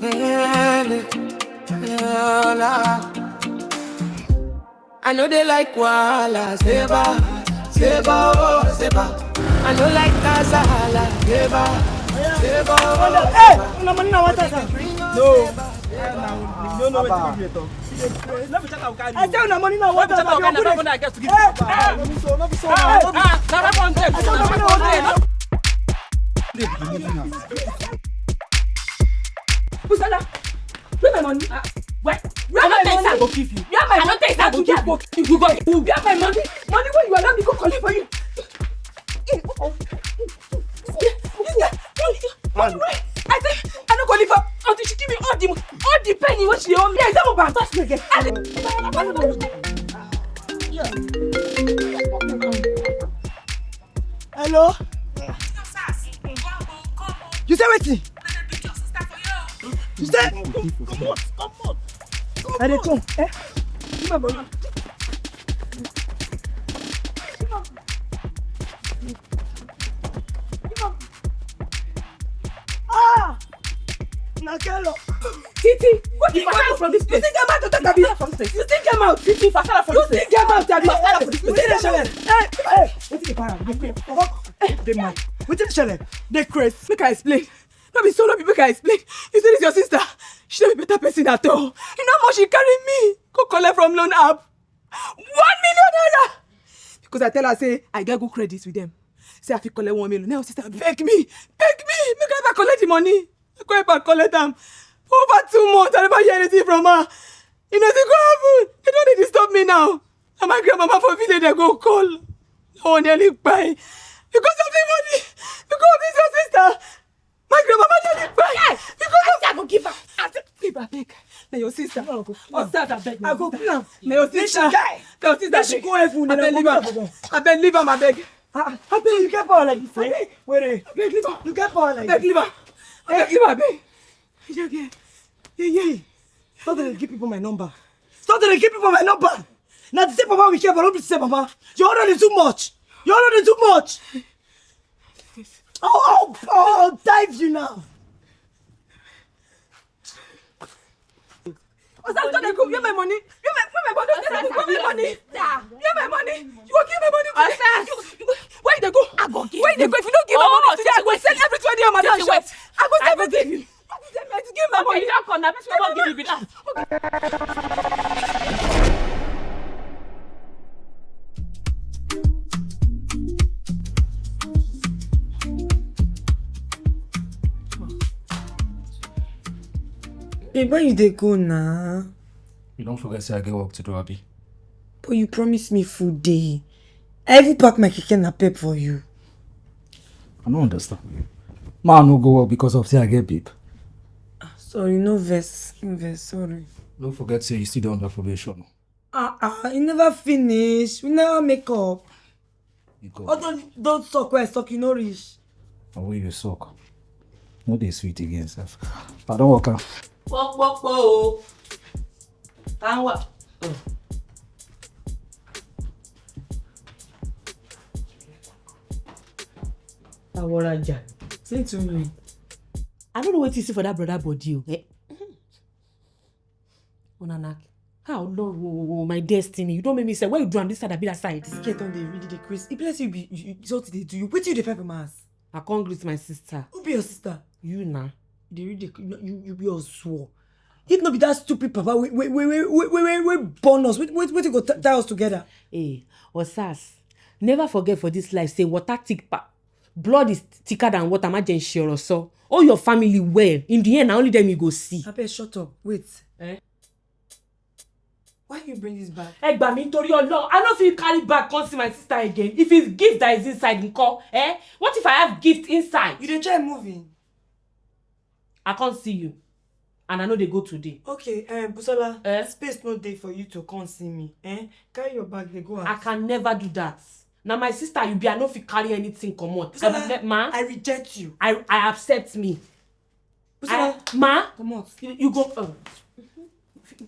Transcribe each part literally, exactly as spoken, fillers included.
I know they like wahala, seba, seba, oh, seba. I know like kasala, seba, seba, oh, hey, seba. Una money na water, sir. No. You don't know wetin you dey talk. No be chat I go carry. I say una money na water, sir. No be chat I go carry, na that money I get to give you. Hey, hey. No be so, no be so. Hey. Ah, na that one dey. I say una money na water. Busola, where my money? Ah, where? Where my money? I no tell you say I go give you. Where my money? I no tell you say I go give you. You go. Where my money? Money wey you allow me go collect for you. Eh, oh, oh. This girl, this girl, money, money wey I say I no go leave her until she give me all the, all the penny wey she dey owe me. I say mo ban touch me again. I dey. Hello? You say wetin? You say? Comot, comot, comot. I dey come. Eh? Give my money. Ah! Na Kelo. Titi, what the fuck from this place? You think I'm out of that? You think I'm out? Titi, Fasala from this place. You think I'm out? Abi? Fasala from this place. Wetin dey shele? Hey, hey, wetin dey para? Dey mad. Wetin dey shele? Dey craze. Make I explain. No be so, no be make I explain. You see this your sister? She no be better person at all. You know how much she carry me go collect from loan app? One million naira. Because I tell her say I get good credit with them. Say I fit collect one million. Now sister beg me, beg me, make I ever collect the money. I go ever collect am. For over two months, I never hear anything from her. You know, they go happen. They don't dey disturb me now. And my grandmama for village, they go call. No one nearly kpai. Because of the money. Because of this your sister. My grandmama nearly kpai. Yes. Because I of say I go give her. I say, babe, abeg. Na your sister. No, go. Oh, sir, abeg. I go plan. Na your sister. Make she die. Na your sister. Make she go heaven. Abeg, leave am. Abeg, leave am, abeg. Ah, abeg, you get power like this, eh? Wait, eh? Abeg, leave am. You get power like this. Abeg, leave am. Abeg, leave am, abeg. Yeah, yeah. Yeah, yeah. Stop to dey give people my number. Stop to dey give people my number. Na the same papa we share, but no be the same papa. Your own is too much. Your own is too much. I'll, I'll, I'll dive you now. Osas, don't dey go. Where my money? Where my, where my money? Where my money? Where my money? You go give my money today. Osas. You, you, where you dey go? I go give. Where you dey go? If you don't give my money today, I go sell everything wey dey your madam shop. I go sell everything. Give my money. Okay, you don't come now. Person wey wan give you be that. Babe, where you dey go now? You don't forget say I get work to do, abi? But you promised me food day. I even pack my keke napep for you. I don't understand. Man no go work because of say I get babe. Ah, sorry, no vex, no vex, sorry. Don't forget say you still dey under probation. Ah, ah, you never finish. We never make up. You go. Although don't suck where I suck, you no reach. And where you suck? No dey sweet again, sef. I don't work am. Pop, pop, pop, oh. Tanwa. Oh. Aworaja. Say to me. I don't know what you see for that brother body, oh. Eh? Una knack. How, Lord, oh, oh, oh, my destiny. You don't make me say, where you do am this side, I be that side. This girl don dey really dey craze. E be like say you be, you, you, something dey do you. Wetin you dey find for my house? I come greet my sister. Who be your sister? You na. You dey really dey, you, you, you be Ozuo. If no be that stupid papa wey, wey, wey born us, wetin, wetin go tie us together? Hey, Osas, never forget for this life, say water thick pa-, blood is thicker than water, má jẹ́ n ṣe ọ̀rọ̀ sọ. All your family well. In the end, na only them you go see. Abeg, shut up. Wait. Eh? Why you bring this bag? Ẹ gbà mí, nítorí Ọlọ́run. I no fit carry bag come see my sister again. If it's gift that is inside, nko, eh? What if I have gift inside? You dey try moving. I can't see you. And I no dey go today. Okay, eh, Busola, eh? Space no dey for you to come see me, eh? Carry your bag, dey go out. I can never do that. Na my sister you be, I no fit carry anything comot. Busola, I, ma, I reject you. I, I accept me. Busola, I, ma, comot. You, you go. Uh,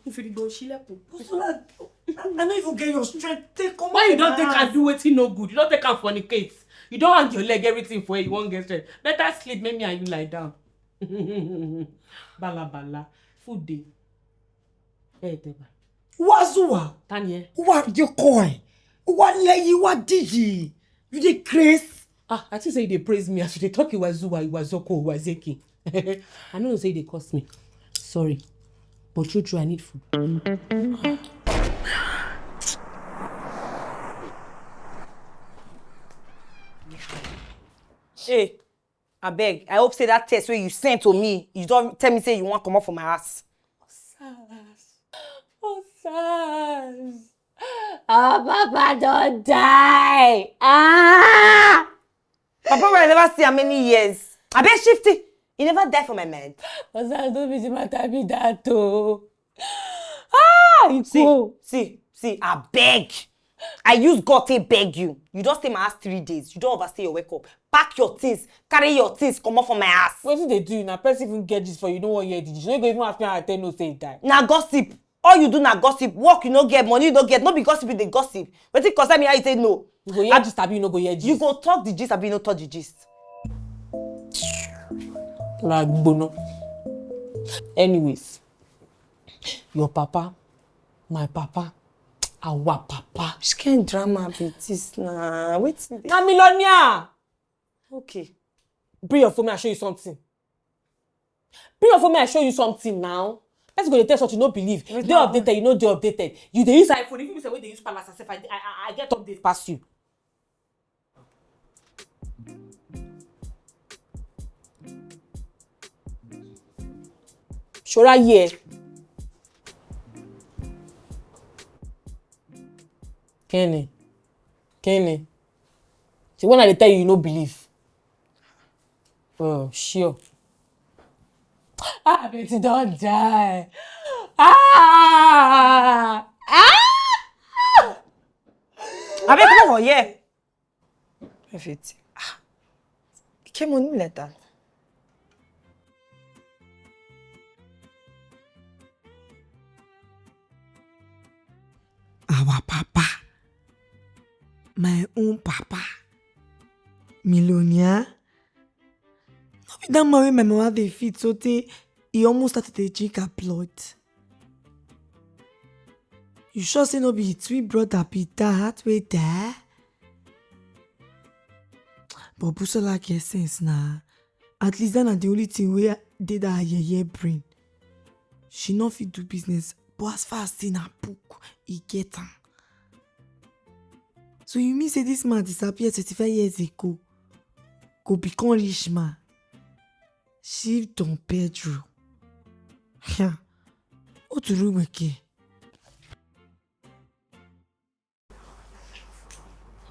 If you go, she left. Busola, I, I no even get your strength. Take comot. Why you don't take and do wetin no good? You don't take and fornicate. You don't hang your leg, everything for you. You won't get strength. Better sleep. Make me and you lie down. Bala bala. Food dey. Hey, Teba. Wazuwa. Tanye. Wa yokoi. Wa leyi wa digi. You dey craze? Ah, I think say you dey praise me as you dey talk Iwazuwa, Iwazoko, Iwazeki. I no know say you dey curse me. Sorry. But true true, I need food. Hey, abeg, I hope say that text wey you send to me, you don tell me say you wan comot for my house. Osas. Osas. Our papa don die. Ah! Papa wey I never see how many years. Abeg shifty, he never die for my mind. Osas, no be the matter be that o. Ah, See, Iko. see, see, abeg. I use God take beg you. You don stay my house three days. You don overstay your welcome. Pack your things, carry your things, comot for my house. Wetin dey do you na? Person even get this for you, no wan hear this. You no go even ask me how I take know say he die. Na gossip. All you do na gossip. Work you no get, money you no get. No be gossip you dey gossip. Wetin concern me how you take know? You go hear gist abi you no go hear gist? You go talk the gist abi you no talk the gist. Like gbona. Anyways, your papa, my papa, our papa. Which kind drama be this na? Wetin dey? Na millionaire. Okay. Bring your phone, make I show you something. Bring your phone, make I show you something now. Person go dey tell something, no believe. Dey updated, you no dey updated. You dey use iPhone, even say wey dey use palace, I, I, I get update pass you. Ṣọ́ra yìí ẹ. Kí ni? Kí ni? Ṣé when I dey tell you, you no believe? Oh, sure. Ah, Betty don die. Ah! Ah! Abeg, come over here. Perfect. Ah, e get money like that. Our papa, my own papa, millionaire. No be that man wey my mama dey feed so tey e almost start to dey drink her blood. You sure say no be him twin brother be that wey die? But Busola get sense na. At least that na the only thing wey dey that her yeye brain. She no fit do business, but as far as say na book, e get am. So you mean say this man disappear twenty-five years ago, go become rich man? She don Pedro. Yeah. Otu Rugbeke.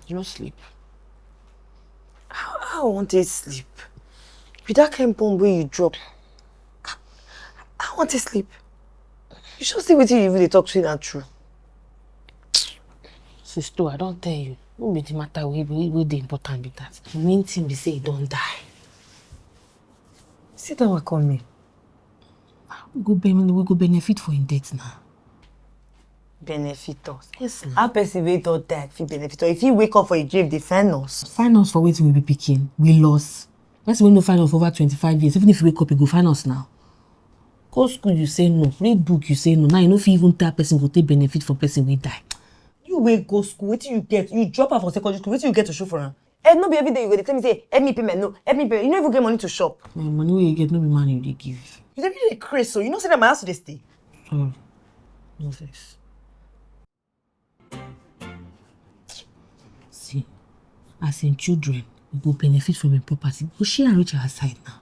You no sleep. How, how I wan take sleep? With that kind bomb wey you drop. How I wan take sleep? You sure say wetin you even dey talk say na true? Sister, I don tell you. No be the matter wey wey wey dey important be that. The main thing be say he don die. See that one coming. We go ben we go benefit for him death now. Benefit us. Yes, na. How person wey don die fit benefit us? If he wake up for a grave, dey find us. Find us for wetin we be pikin. We lost. Person wey no find us for over twenty-five years, even if he wake up, he go find us now. Go school, you say no. Read book, you say no. Now you no fit even tell person go take benefit for person wey die. You wey go school, wetin you get? You drop out for secondary school, wetin you get to show for am? Eh, no be every day you go dey tell me say, "Help me pay my no, help me pay." You no even get money to shop. Na money wey you get, no be man you dey give. You dey really craze, so you know say na my house you dey stay. Sorry. No vex. See, as in children, we go benefit from im property. We go share and reach our side now.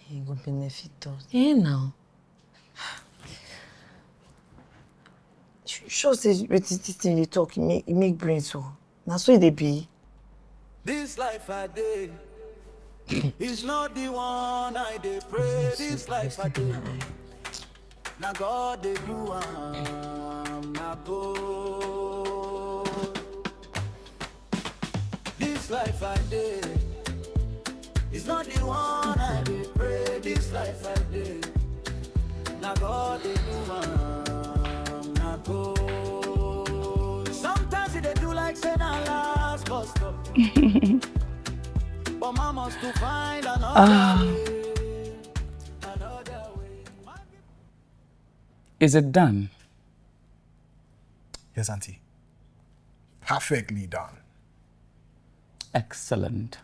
He go benefit us. Eh now. You sure say wetin this thing you talk, e make, e make brain so? Na so e dey be. This life I dey is not the one I dey pray. This life I dey, na God dey do am, na God. This life I dey is not the one I dey pray. This life I dey, na God dey do am, na God. Sometimes e dey do like say na last bus stop. But my Ah. Is it done? Yes, Auntie. Perfectly done. Excellent.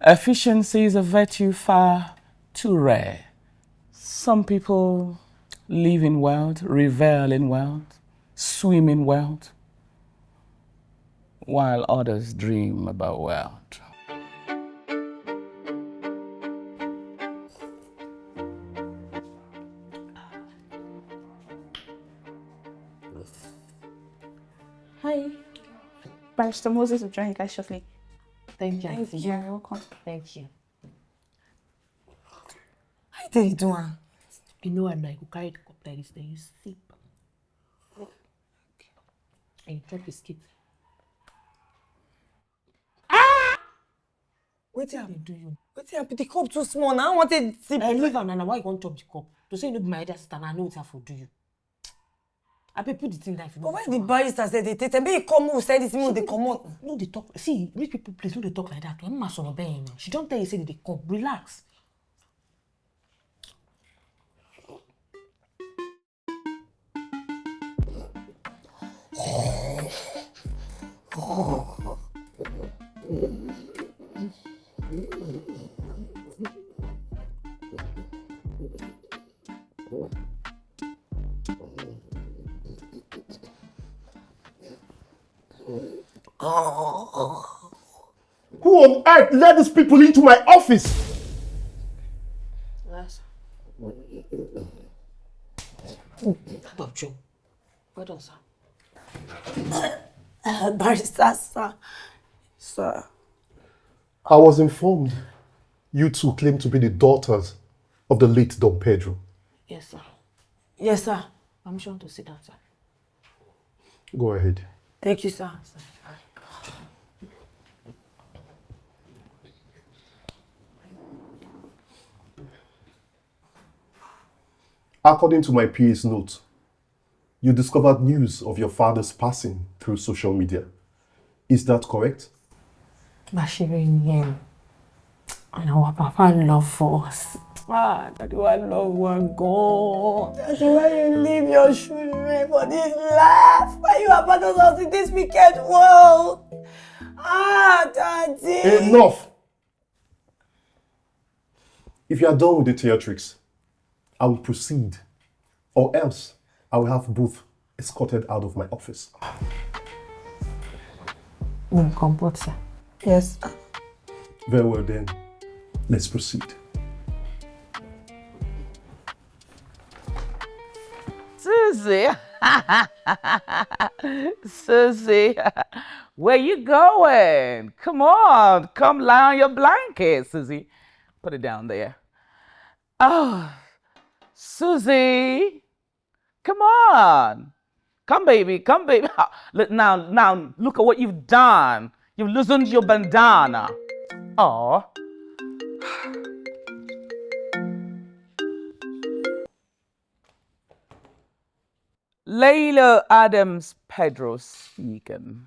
Efficiency is a virtue far too rare. Some people live in wealth, revel in wealth, swim in wealth, while others dream about wealth. Hi. Barrister Moses will join you guys shortly. Thank you. Thank you. You're welcome. Thank you. How you take do am? You know, I'm like, you carry the cup like this, then you sip. And you chop biscuit. Wetin happen? Dey do you? Wetin happen? The cup too small. Now I wanted sip. I leave am, and why you wan chop the cup? To say you no be my elder sister, na I know wetin I for do you. I be put the thing down if you no. But why the barrister said they take time? Make you come, who said this, make they comot. No dey talk. See, rich people place, no dey talk like that. When ma sọ̀rọ̀ bẹ́ẹ̀ yẹn now, she don tell you say they dey come. Relax. Who on earth let these people into my office? Yes. Bob Joe. Well done, sir. Uh, Barrister, sir. Sir. I was informed you two claim to be the daughters of the late Don Pedro. Yes, sir. Yes, sir. Permission to sit down, sir. Go ahead. Thank you, sir. According to my P A's note, you discovered news of your father's passing through social media. Is that correct? Bashiri name. And our papa love for us. Ah, Daddy, I love one God. Daddy, why you leave your children for this life? Why you abandon us in this wicked world? Ah, Daddy. Enough! If you are done with the theatrics, I will proceed, or else I will have both escorted out of my office. Mm, comport, sir. Yes. Very well then, let's proceed. Susie! Susie! Where you going? Come on, come lie on your blanket, Susie. Put it down there. Oh, Susie, come on. Come, baby, come, baby. Ha, look, now, now, look at what you've done. You've loosened your bandana. Oh. Layla Adams Pedro speaking.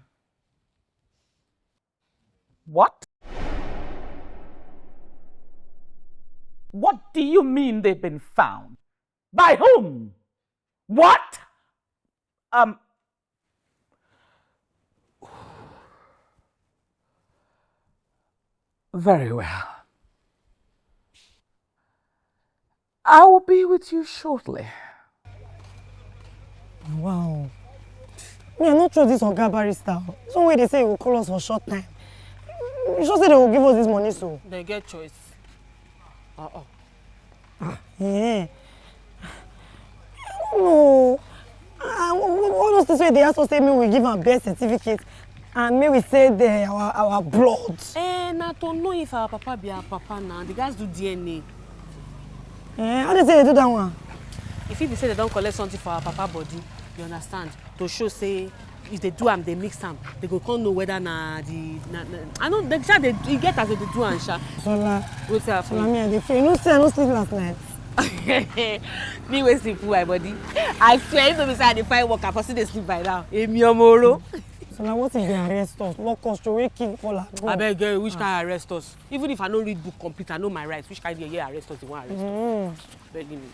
What? What do you mean they've been found? By whom? What? Um. Very well. I will be with you shortly. Wow. Me, I no trust this oga barrister. This one wey dey say he go call us for short time. You sure say they go give us this money so? They get choice. Uh-uh. Ah, eh. I don't know. Ah, wh- wh- all those things wey they ask us say make we give am birth certificate and make we send the, our our blood. Eh, na to know if our papa be our papa now. The guys do D N A. Eh, how they say they do that one? If it be say they don collect something for our papa body, you understand? To show say if they do am, they mix am, they go come know whether na the na, na I know the sha they e get as they dey do am sha. Sola, Wetin happen? Sola, me I dey fear. You know say I no sleep last night. Me wey sleep full my body. I swear if no be say I dey find work, I for still dey sleep by now. Emi omoro. So now what if they arrest us, lock us, throw away key, call and go? Abeg, girl, which kind arrest us? Even if I no read book complete, I know my rights. Which kind of arrest us? They want arrest us? Abeg, give me.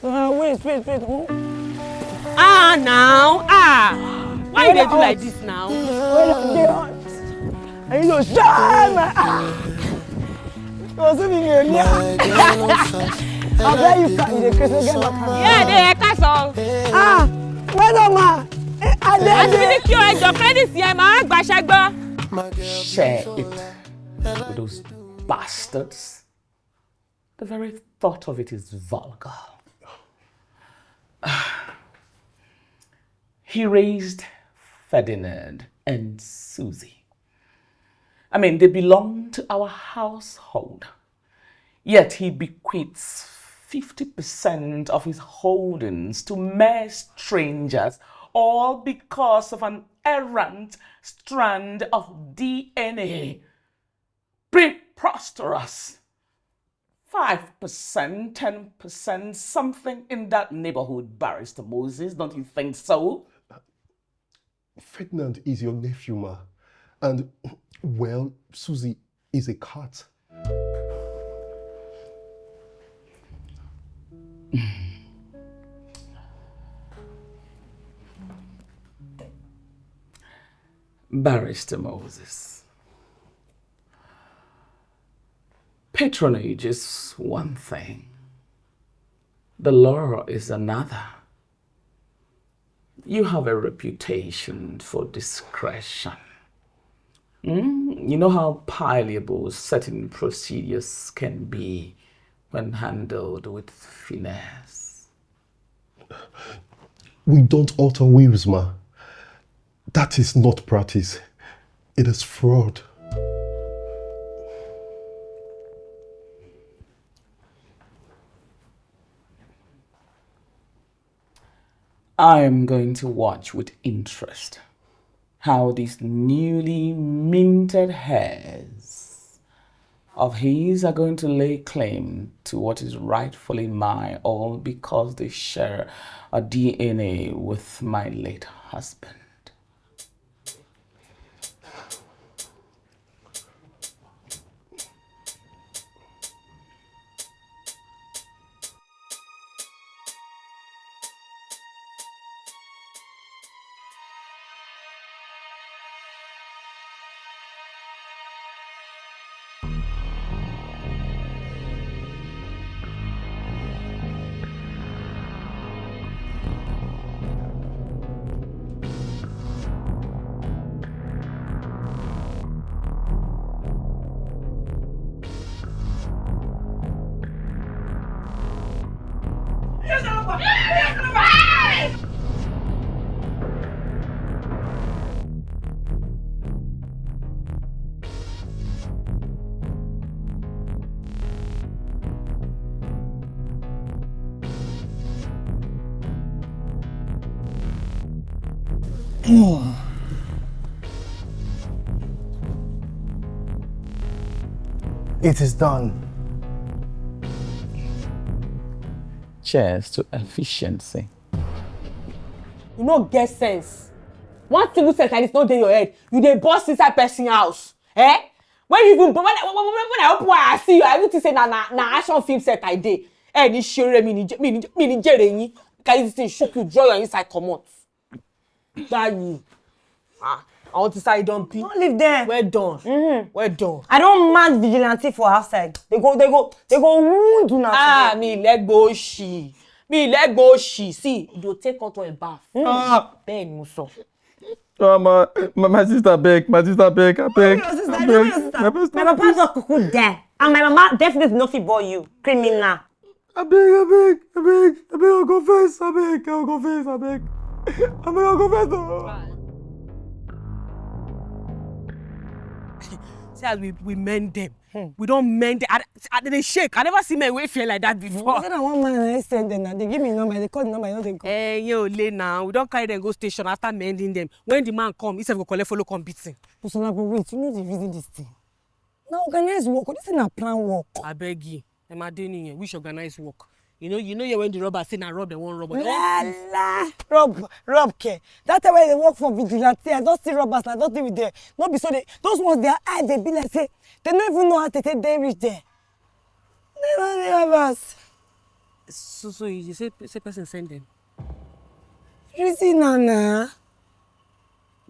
Uh, wait, wait, wait. Oh. Ah, now. Ah. Why you dey do like this now? Hold on, dey on. I need to shine my eye. Osu ni mi o ni. Abeg you can, you dey craze, no get back. Yeah, dey cut off. Ah, well done, ma. Eh, I dey, I dey. Àti bí kí o ẹ jọ credit yẹn, màá gbàṣẹ gbọ́. Share it with those bastards. The very thought of it is vulgar. He raised Ferdinand and Susie. I mean, they belong to our household. Yet he bequeaths fifty percent of his holdings to mere strangers, all because of an errant strand of D N A. Preposterous. Five percent, ten percent, something in that neighborhood, Barrister Moses, don't you think so? Ferdinand is your nephew, ma. And, well, Susie is a cat. Barrister Moses. Patronage is one thing. The law is another. You have a reputation for discretion. Hmm? You know how pliable certain procedures can be when handled with finesse. We don't alter wills, ma. That is not practice. It is fraud. I am going to watch with interest how these newly minted heirs of his are going to lay claim to what is rightfully my own because they share a D N A with my late husband. It is done. Cheers to efficiency. You no get sense. One single sense like this no dey your head. You dey burst inside person house. Eh? When you even when, when, when, when I open eye, I see you. I even think say na na na action film set I dey. Eh, ni shere mi ni je- mi ni mi ni jere yin. Can you see shook you, draw your inside comot. That you. Ah, I want to say you don pee. Don't leave there. Well done. Mm-hmm. Well done. I don't mad vigilante for outside. They go, they go, they go wound una. Ah, today. Me let go she. Me let go she. See, you go take control a bath. Ah. Beg Muso. Ah, my, my, my sister beg, my sister beg, I beg. Your sister, I beg. Your sister. My papa just cook there. And my mama definitely no fit born you. Criminal. I beg, I beg, I beg, I beg, I'll confess, I beg, I'll confess, I beg. I beg, I'll confess. Oh. See as we, we mend them. Hmm. We don't mend them. I, I, they shake. I never see men wey fear like that before. Say na one man I send them now. They give me number. They call the number. I know they call. Eh, yo, late now. We don't carry them go station after mending them. When the man come, he said go collect follow come beating. Busola, go wait. You know the reason this thing. Na organize work. This thing na plan work. I beg you. Dem a dey nìyẹn, which organize work? You know, you know, you when the robbers say na rob dem wan rob. Lala! Rob, Rob care. That time when they work for vigilante, I don't see robbers, I don't deal with them. No be so they, those ones, their eye, they be like say, they don't even know how to take they reach there. They don't be robbers. So, so you say, say person send them. Reason na na.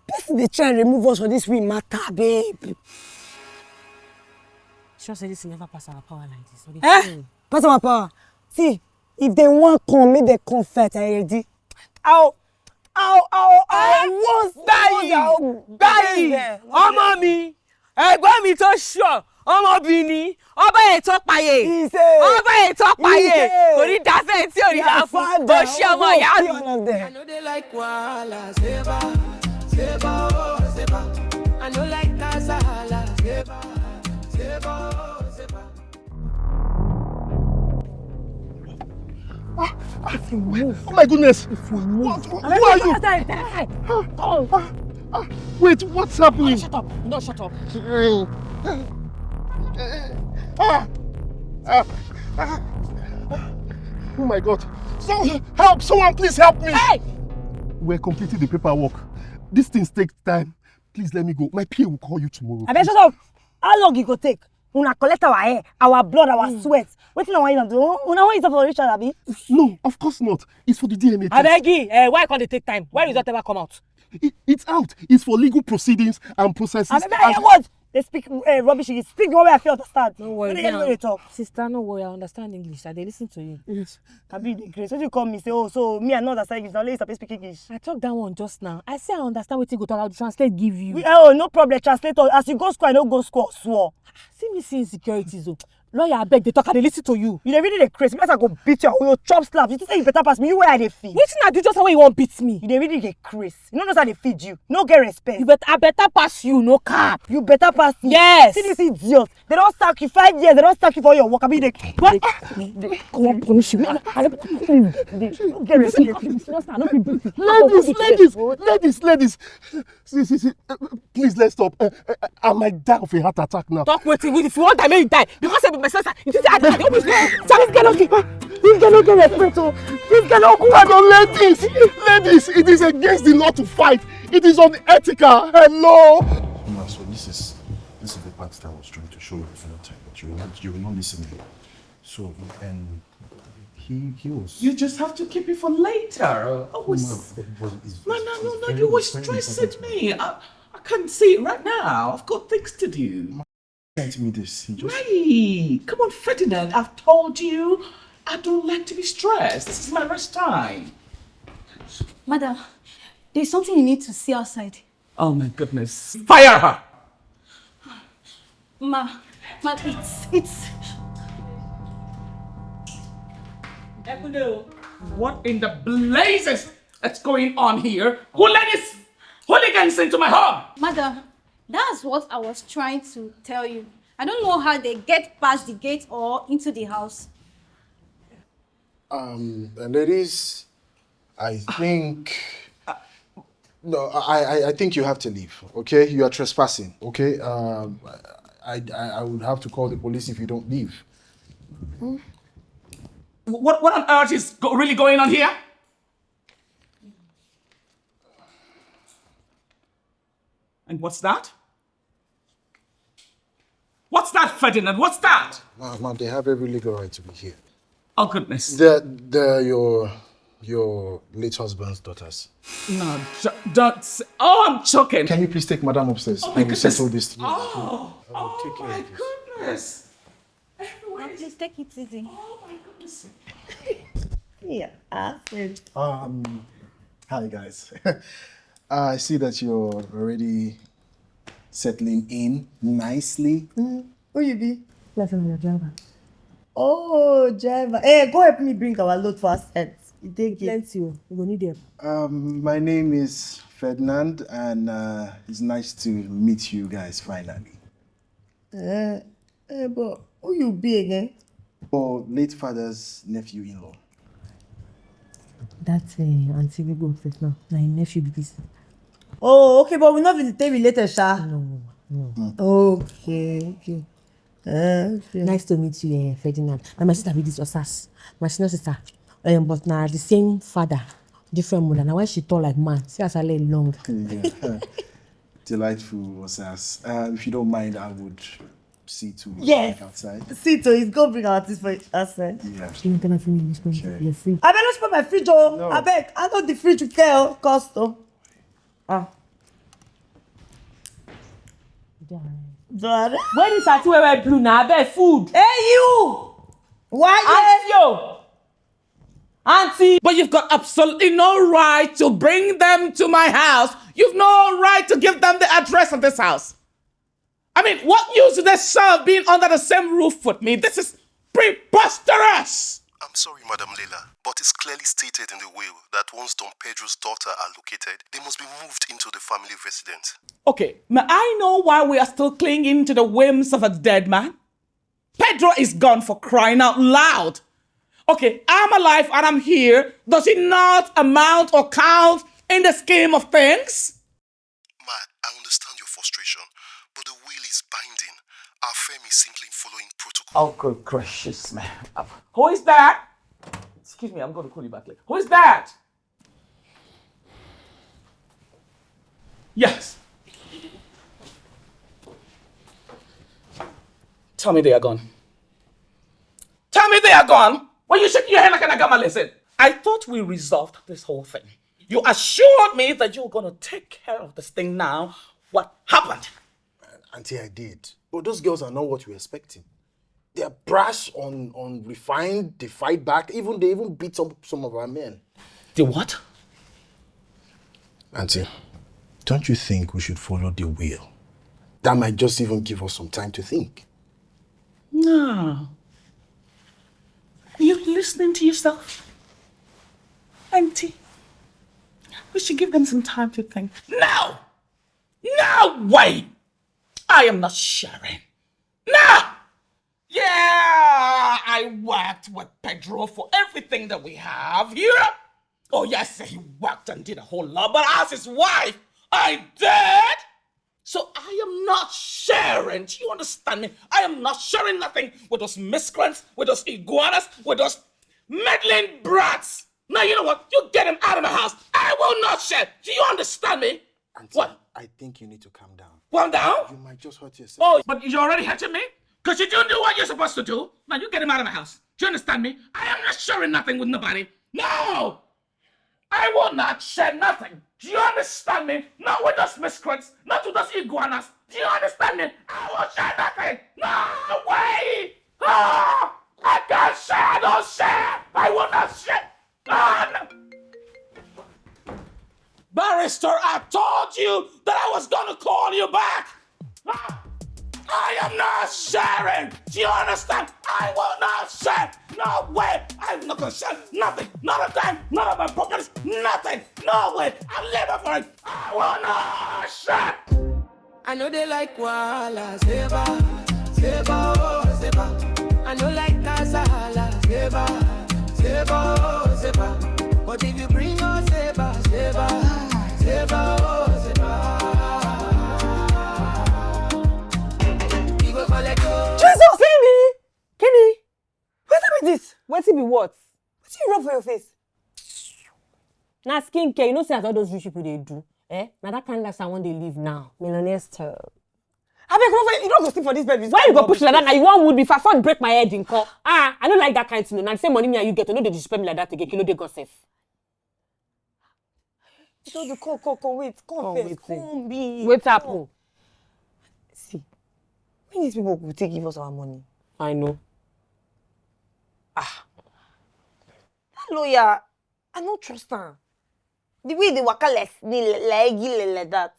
Person dey try remove us for this we matter, babe. Sure say this thing never pass our power like this. No be Eh? true. Pass our power. See, if they want come, make they come fight. I ready. Ow, ow, ow, ow. Once, Gbayi! Gbayi! Ọmọ mi! Ẹ̀gbọ́n mi tó ṣọ̀! Ọmọ Benin! Ọba ètò payé! He say, Ọba ètò payé! Ìṣe. Kò ní dáfẹ́ tí ò ní dá fún. Ó ṣe ọmọ ìyá mi. All of them. I know they like wahala, zeba, zeba, oh, zeba. I know like kasala, zeba, zeba, oh, zeba. Oh my goodness! What, who are you? Ah, ah, ah, wait, what's happening? Shut up! No, shut up! Ah, ah, ah. Oh my God! So, help! Someone please help me! Hey! We're completing the paperwork. These things take time. Please let me go. My P A will call you tomorrow. Abeg, shut up. How long e go take? Una collect our hair, our blood, our sweat. Wetin una wan use am do? Una wan use am for ritual, abi? No, of course not. It's for the D N A test. Abeg, eh, why can't they take time? Why result never come out? It, it's out. It's for legal proceedings and processes. Abeg, abeg, what? They speak uh, rubbish. You speak the one way I feel understand. No worry, What the hell now. They talk? Sister, no worry, I understand English. I dey listen to you. Yes. Abi the grace. What you call me? Say, oh, so me I know understand English. Now let you speak English. I talk that one just now. I say I understand wetin go talk. I will translate give you. We, oh, no problem. Translator, as you go school, I no go school. Swore. See me see insecurities o. Lawyer, abeg, dey talk. I dey listen to you. You dey really dey craze. Make I go beat you. I go chop slap. You think say you better pass me? You where I dey feed? Wetin I do just when you wan beat me? You dey really dey craze. You no know say I dey feed you. No get respect. You better, I better pass you, no cap. You better pass me. Yes. See this idiot. They don sack you five years. They don sack you for your work. Abi you dey. What? Come on, punish me. I, I, You get respect. Ladies, ladies, ladies, ladies. See, see, see. Uh, please, let's stop. Uh, uh, I might die of a heart attack now. Talk wetin, if you want die, make you die. Because I be my sister. You think I die? Don't be scared. This girl okay. This girl no get respect o. This girl no good. Come on, ladies, ladies. It is against the law to fight. It is unethical. Hello. No, so this is this is the part that I was trying to show you the other time, but you will not you will not listen. So and he he was. You just have to keep it for later. Oh, it's, But it's- no, no, it's no, no. very- You were it's very stressing important. Me. I, I can't see it right now. I've got things to do. Sent me this. He just Hey, come on, Ferdinand. I've told you I don't like to be stressed. This is my rest time. Madam, there's something you need to see outside. Oh my goodness. Fire her! Ma, ma, it's, it's. What in the blazes is going on here? Who let these hooligans into my home? Madam, that's what I was trying to tell you. I don't know how they get past the gate or into the house. Um, and ladies, I think no, I, I I think you have to leave. Okay, you are trespassing. Okay, um, I I, I would have to call the police if you don't leave. What what on earth is go- really going on here? And what's that? What's that, Ferdinand? What's that? Ma, ma, they have every legal right to be here. Oh goodness. They're they're your your late husband's daughters. No, jo- don't. Say, oh, I'm choking. Can you please take madam upstairs Oh and my we goodness. Settle this? Oh, oh take care my of this. Goodness. Everywhere is Please take it easy. Oh my goodness. Yeah, I said. Um, hi guys. I see that you're already settling in nicely. Who you be? That's my driver. Oh, driver. Hey, go help me bring our load for our set. You take it. Plenty o. You go need them. Um, my name is Ferdinand, and uh, it's nice to meet you guys finally. Eh, eh, but who you be again? Your late father's nephew-in-law. That uh, auntie we go upstairs now. Na im nephew be this. Oh, okay, but we not really related, sha. No, no. Okay, okay. Uh, Nice to meet you, eh, Ferdinand. Na my sister be this Osas. My senior sister. Um, but na the same father, different mother. Na why she tall like man. See as her leg long. Yeah. Delightful, Osas. Uh, if you don't mind, I would see to Yes. outside. See to it, go bring our things for outside. Yeah. You gonna feel me? Sure. You're free. I better not spoil my fridge, oh. No. I beg. I know the fridge will tell cost, oh. Ah. Dare. Where is that way blue now? I beg food. Hey, you! Why Auntie, oh. Auntie. But you've got absolutely no right to bring them to my house. You've no right to give them the address of this house. I mean, what use do they serve being under the same roof with me? This is preposterous. I'm sorry, Madam Leila, but it's clearly stated in the will that once Don Pedro's daughter are located, they must be moved into the family residence. Okay, may I know why we are still clinging to the whims of a dead man? Pedro is gone, for crying out loud. Okay, I'm alive and I'm here. Does it not amount or count in the scheme of things? Mad, I understand your frustration, but the will is binding. Our firm is simply following protocol. Oh, good gracious, man. Who is that? Excuse me, I'm going to call you back later. Who is that? Yes. Tell me they are gone. Tell me they are gone. Why you shaking your head like an agama listen? I thought we resolved this whole thing. You assured me that you were going to take care of this thing now. What happened? Auntie, I did. But those girls are not what we were expecting. They're brash, un, unrefined, they fight back. Even they even beat up some of our men. The what? Auntie, don't you think we should follow the will? That might just even give us some time to think. No. Are you listening to yourself? Auntie, we should give them some time to think. No! No way! I am not sharing. No! Yeah, I worked with Pedro for everything that we have here. Oh, yes, he worked and did a whole lot, but as his wife, I did. So I am not sharing. Do you understand me? I am not sharing nothing with those miscreants, with those iguanas, with those meddling brats. Now, you know what? You get him out of my house. I will not share. Do you understand me? Auntie, What? I think you need to calm down. Calm down. You might just hurt yourself. Oh, but you're already hurting me because you didn't do what you're supposed to do. Now you get him out of my house. Do you understand me? I am not sharing nothing with nobody. No! I will not share nothing. Do you understand me? Not with those miscreants, not with those iguanas. Do you understand me? I will share nothing. No way! Ah! I can't share, I don't share. I will not share. None! Barrister, I told you that I was gonna call you back. Ah! I am not sharing. Do you understand? I will not share. No way. I'm not gonna share nothing. Not a dime. None of my properties. Nothing. No way. I'm living for it. I will not share. I know they like wahala, zeba, zeba, oh, zeba. I know like kasala, zeba, zeba, oh, zeba. But if you bring us zeba, zeba, zeba, oh, zeba. You go collect, oh. Jesus! Kini! Kini! Wetin be this? Wetin be what? Wetin you rub for your face? Na skincare, you know say as all those rich people dey do. Eh? Na that kind of life I wan dey live now. Millionaire style. Abeg, no, you no go sleep for this bed with Why you go push like that? Na you wan wound me. If I fall break my head, nko. Ah, I no like that kind thing. Na the same money me and you get. No dey disrespect me like that again. Kí ló dé gan sef. So the call, call, call, wait, call Call first, wetin? call me. Wait, call. happen. See, when these people go take give us our money? I know. Ah, that lawyer, I no trust am. The way they waka like snail, like eggy, like that.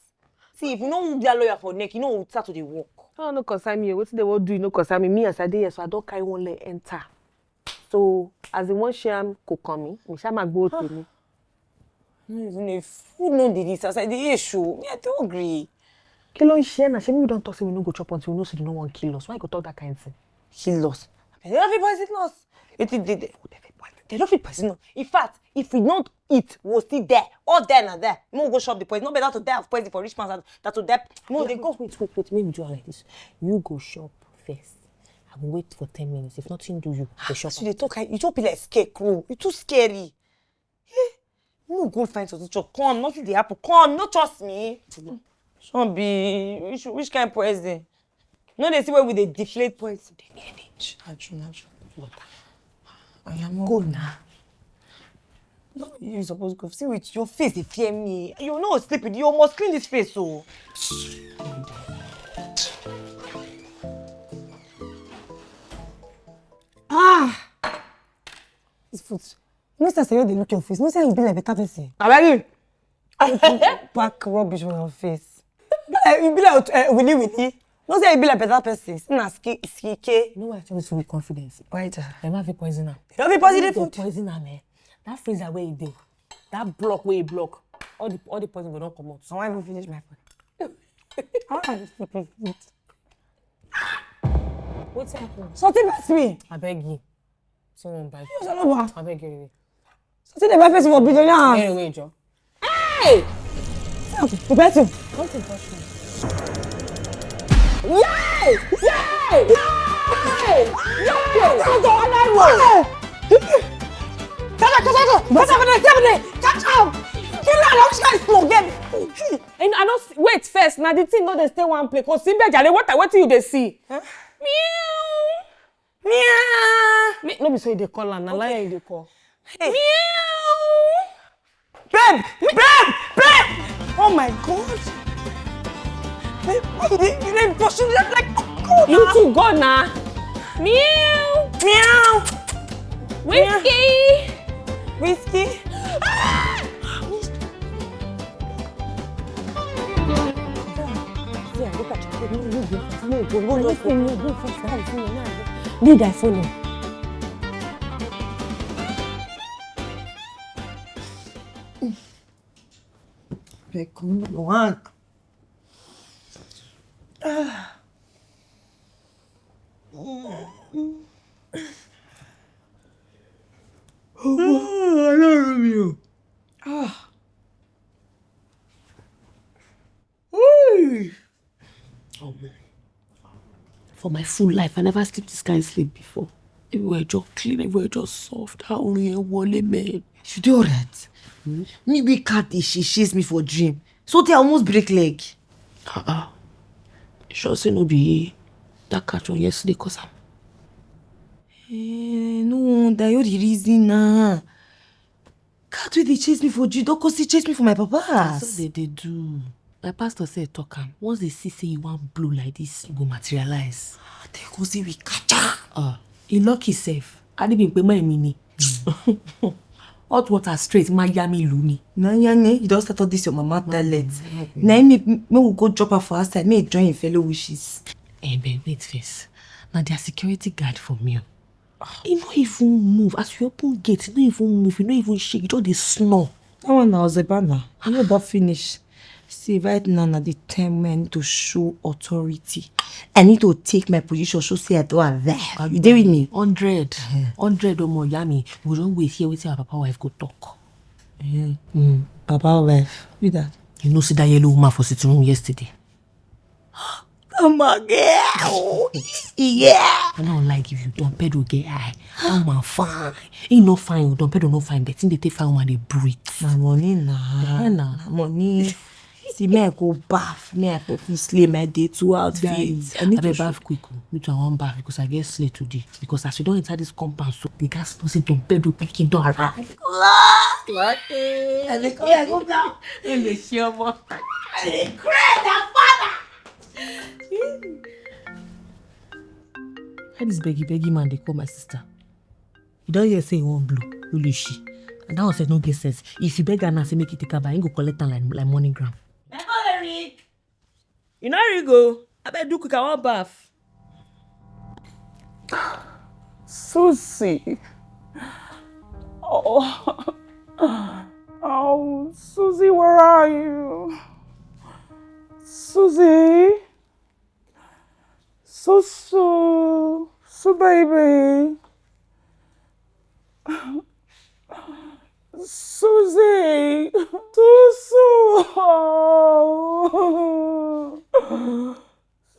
See, if you no hook that lawyer for neck, you no go start to dey work. Oh, no concern me. Wetin they wan do, no concern me. Me as I dey here, so I don carry one leg enter. So as they wan share am, go come me. Me share my go to me. No, even if who know the this as I dey show, me I too agree. Kí ló ń ṣe ẹ́ náà? Ṣé we don talk say we no go chop until we know say they no wan kill us? Why you go talk that kind thing? Kill us. They no fit poison us. Wetin dey there? They no fit poison us. In fact, if we no eat, we go still die. All die na die. Make we go chop the poison. No better to die of poison for rich man's house than to die. Make we dey go. Wait, wait, wait. Make we do am like this. You go chop first. I go wait for ten minutes. If nothing do you, I go shop. As you dey talk, you just be like scarecrow. You too scary. Hey, no go find something chop. Come, nothing dey happen. Come, no trust me. Some be which which kind poison? No dey see where we dey deflate poison. Dey near me. Aju, aju. Water. I am go now. No, you suppose go see with your face dey fear me. You no sleep with you must clean this face o. Ah! This foot. You know say I dey look your face. You know say you be like better person. Abeg you. Pack rubbish for your face. You be like uh, willy willy. No say you be like better person. See na ski ski ke. You know why I tell you with confidence? Why that? Dem have poison am. You have poison the food. Poison am eh. That freezer where e dey, that block where e block, all the all the poison go don comot. I wan even finish my food. How are you sleeping food? Wetin happen? Something pass me. Abeg you. Someone bite. You shall not. Abeg you. Something dey my face for billionaire house. Anyway, Joe. Hey! Who bet you? Don't you touch me. Yay! Yay! Yay! Yay! Don't go on that road. Kata, kata, kata. What's happening? What's happening? Catch up! Kill her! Which kind of game? And I don't wait first. Now the thing no dey stay one place. Cause see, jare, what wetin you dey see? Meow. Meow. Me, no be so you dey call am, na lion you dey call. Hey. Meow. Babe, babe, babe. Oh my God. Babe, why you dey you dey pursue me like oh God? You too go na. Meow. Meow. Whiskey. Whiskey. Ah! Need I follow? Abeg, come on. Ah. Ọlọ́run mi o. Ah. Hey. Oh man. For my full life, I never sleep this kind sleep before. Everywhere just clean, everywhere just soft. How only a wọlé, man. You dey alright? Me wey cat dey chase chase me for dream. So tey I almost break leg. Uh-uh. You sure say no be that cat from yesterday cause am? Eh, no wonder, you the reason na. Cat wey dey chase me for Jew don come still chase me for my papa house. That's what they dey do. My pastor say talk am. Once they see say you wan blow like this, you go materialize. Ah, they go say we catch am. Ah, he lucky sef. Adibimpe my mini. Hot water straight, Miami Luni. Na ya ne, you don start all this your mama talent. Na him make make we go drop her for outside, make he join him fellow wishes. Eh, babe, wait first. Na their security guard for me. He no even move. As we open gate, he no even move. He no even shake. He just dey snore. That one na Ozeba na. You know that finish. See, right now na the time when I need to show authority. I need to take my position, show say I don arrive. You dey with me? Hundred. Hundred omo yami. We don wait here, wetin our papa wife go talk. Eh, mm, papa wife. Who that? You know, see that yellow woman for sitting room yesterday. Come on, girl. Yeah. I don't like if you Don Pedro get eye. That woman fine. He no fine. Don Pedro no fine, but him dey take fine woman dey breathe. Na money na. Eh, na. Na money. See, me I go baff. Me I go fit slay my day two outfits. I need to baff quick. Me too, I wan baff because I get slay today. Because as you don enter this compound, so the gas person Don Pedro pikin don arrive. What? I dey come, I go down. In the shower. I dey cry, that father. How this beggy beggy man dey call my sister? You don hear say he wan blow, Ulushi. And that one sef no get sense. If you beg her now, say make you take her back, he go collect am like like money gram. My phone dey ring. You no ring o. Abeg do quick, I wan baff. Susie. Oh. Oh, Susie, where are you? Susie. Susu. Su baby. Susie. Susu.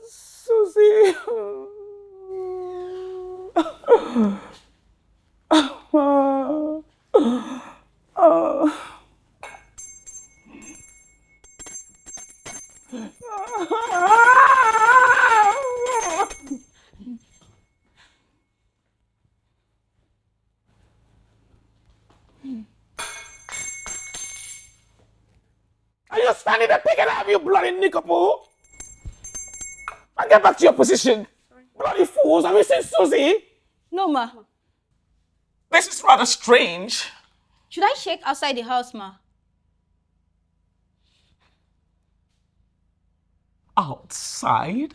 Susie. Are you standing there picking up, you bloody nickapoo? And get back to your position. Bloody fools, have you seen Susie? No, ma. This is rather strange. Should I check outside the house, ma? Outside?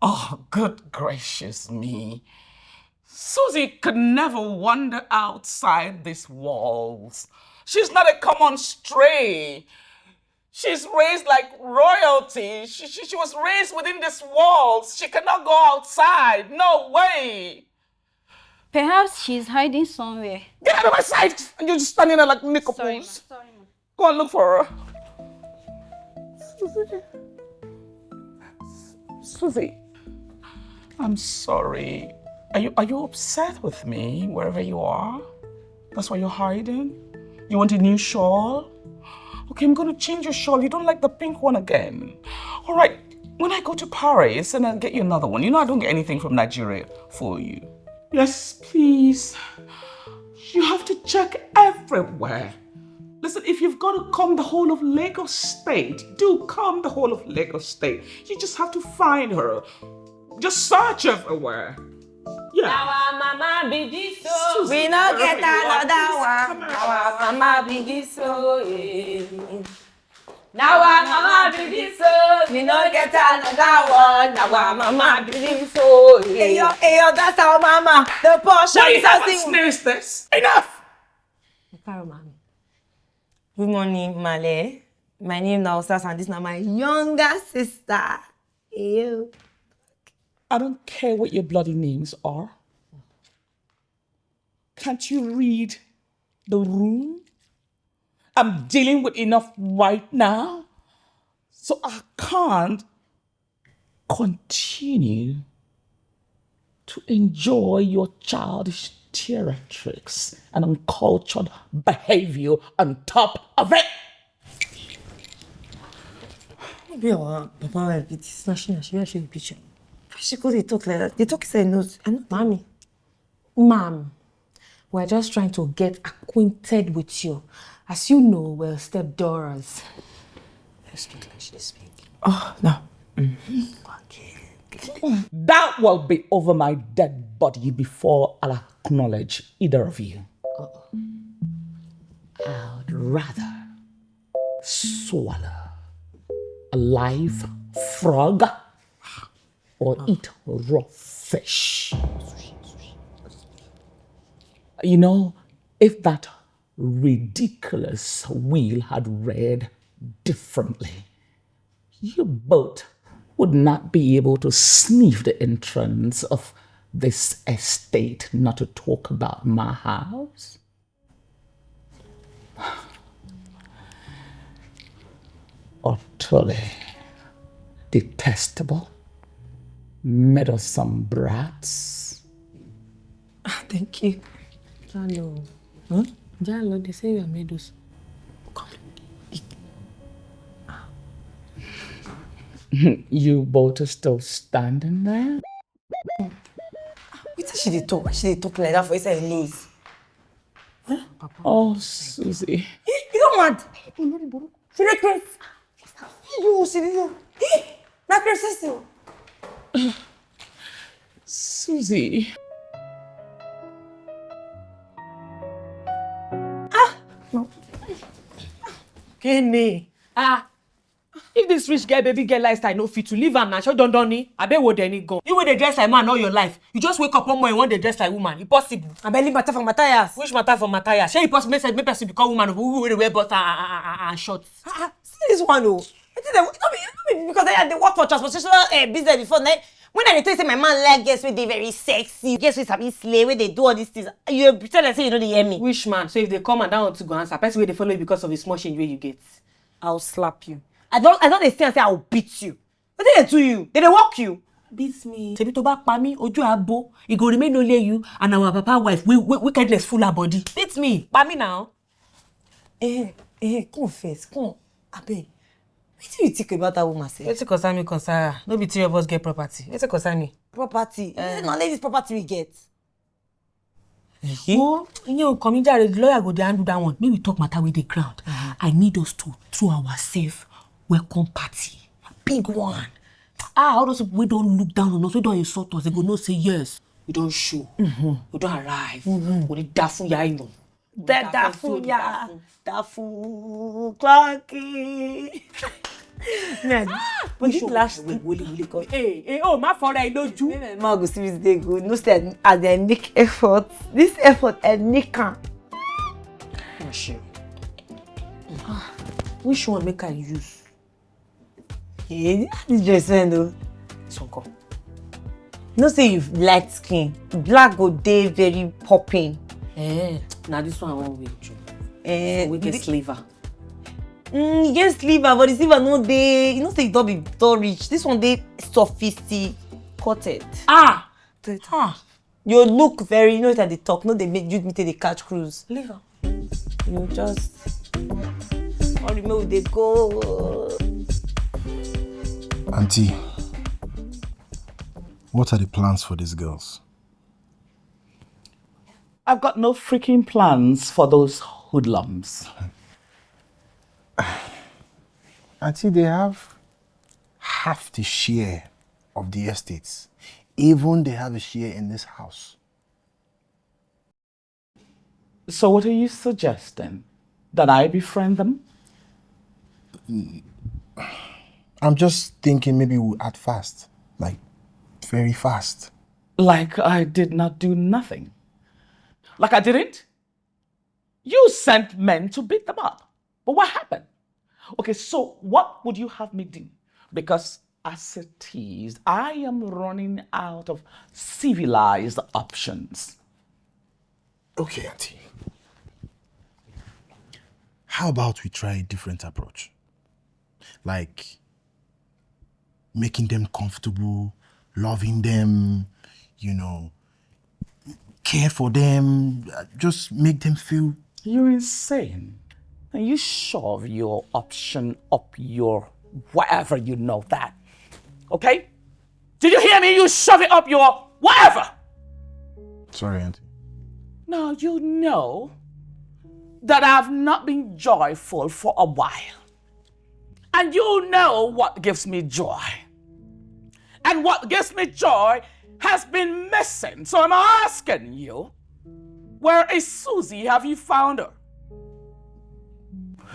Oh, good gracious me. Susie could never wander outside these walls. She's not a common stray. She's raised like royalty. She, she, she was raised within these walls. She cannot go outside. No way. Perhaps she's hiding somewhere. Get out of my sight! And you're just standing there like nickels. Go and look for her. Susie. Susie. I'm sorry. Are you are you upset with me wherever you are? That's why you're hiding? You want a new shawl? Okay, I'm gonna change your shawl. You don't like the pink one again. All right. When I go to Paris and I'll get you another one. You know I don't get anything from Nigeria for you. Yes, please. You have to check everywhere. Listen, if you've got to comb the whole of Lagos State, do comb the whole of Lagos State. You just have to find her. Just search everywhere. Yeah. Our mama be this so. Susie, we no get another one. Our mama be this so. Yeah. Now our mama be this so. We no get another one. Now our mama be this so. Yeah. Hey yo, hey yo, that's our mama. The Porsche. What kind of snare is this? Enough. Good morning, Male. My name is Naosas, and this is my younger sister. Ew. I don't care what your bloody names are. Can't you read the room? I'm dealing with enough right now, so I can't continue to enjoy your childish theatrics and uncultured behavior on top of it. Maybe our papa will be this national. She will show you picture. She could dey talk like that. They talk inside nose. I know, mommy, ma'am, we're just trying to get acquainted with you. As you know, we're stepdaughters. Speak like she speak. Oh no. Okay. That will be over my dead body before I'll acknowledge either of you. I'd rather swallow a live frog or eat raw fish. You know, if that ridiculous will had read differently, you both would not be able to sniff the entrance of this estate, not to talk about my house. Utterly detestable, meddlesome brats. Ah, thank you. Hello. Huh? Jalo, they say you are meadows. Come. You both are still standing there? Wetin she dey talk? She dey talk like that for inside her nose. Oh, Susie. You, you don't mad? She dey craze. You, she dey. Eh? Na craze still. Susie. Ah! No. Kenny. Ah! If this rich girl, baby girl lifestyle no fit to leave am na show don don ni. Abe wo deni gan. You wey dey dress like man all your life. You just wake up one morning, you wan dey dress like woman. E possible? Abeg, leave matter for Matthias. Which matter for Matthias? Shey e possible make, make person become woman who wey dey wear bust and, and, and, and shorts? Ah, ah, see this one o. Wetin dey, no be, no be because I dey work for transportation, eh, business before na. When I dey tell you say my man like girls wey dey very sexy, girls wey sabi slay, wey dey do all these things, you pretend like say you no dey hear me. Which man? So if they come and that one too go answer, person wey dey follow you because of the small change wey you get. I will slap you. I don, I don dey see am say I will beat you. Wetin dey do you? Dem dey work you? Beat me. Shebi tó bá pa mí, ojú á bó. E go remain only you and our papa wife wey, wey wickedness full her body. Beat me, pa mí now. Eh, eh, come first, come. Abeg. Wetin you think about that woman sef? Wetin concern me concern her? No be three of us get property. Wetin concern me? Property? Eh. Na only this property we get. Oh, you know, come in, Jared, the lawyer go dey handle that one. Make we talk matter with the ground. I need us to throw ourselves welcome party. Big one. Ah, all those people wey don look down on us, wey don insult us, they go know say yes, we don show, we don arrive, we dey da fun ya imo. Dada fun ya, da fun clocky. Man, but this last wait, wait, wait, wait. Hey, hey, oh, my father, I know you. Women, man, go see this day go. No say as they make effort. This effort, I make am. Which one make I use? Hey, this dress fine though. So come. No say you light skin. Black go dey very popping. Eh, now this one I want with you. Eh, we get the sliver. Mm, yes, sliver, but the sliver no dey. You know say e don be don rich. This one dey sophisticated. Ah, ah. You look very, you know that they talk, no, they make you meet the catch cruise. Leave her. You just all the way they go. Auntie, what are the plans for these girls? I've got no freaking plans for those hoodlums. Auntie, they have half the share of the estates. Even they have a share in this house. So what are you suggesting? That I befriend them? I'm just thinking maybe we act fast. Like, very fast. Like I did not do nothing. Like I didn't? You sent men to beat them up. But what happened? Okay, so what would you have me do? Because as it is, I am running out of civilized options. Okay, Auntie. How about we try a different approach? Like making them comfortable, loving them, you know, care for them, uh, just make them feel. You're insane. And you shove your option up your whatever you know that. Okay? Did you hear me? You shove it up your whatever. Sorry, Auntie. Now you know that I've not been joyful for a while. And you know what gives me joy. And what gives me joy has been missing. So I'm asking you, where is Susie? Have you found her?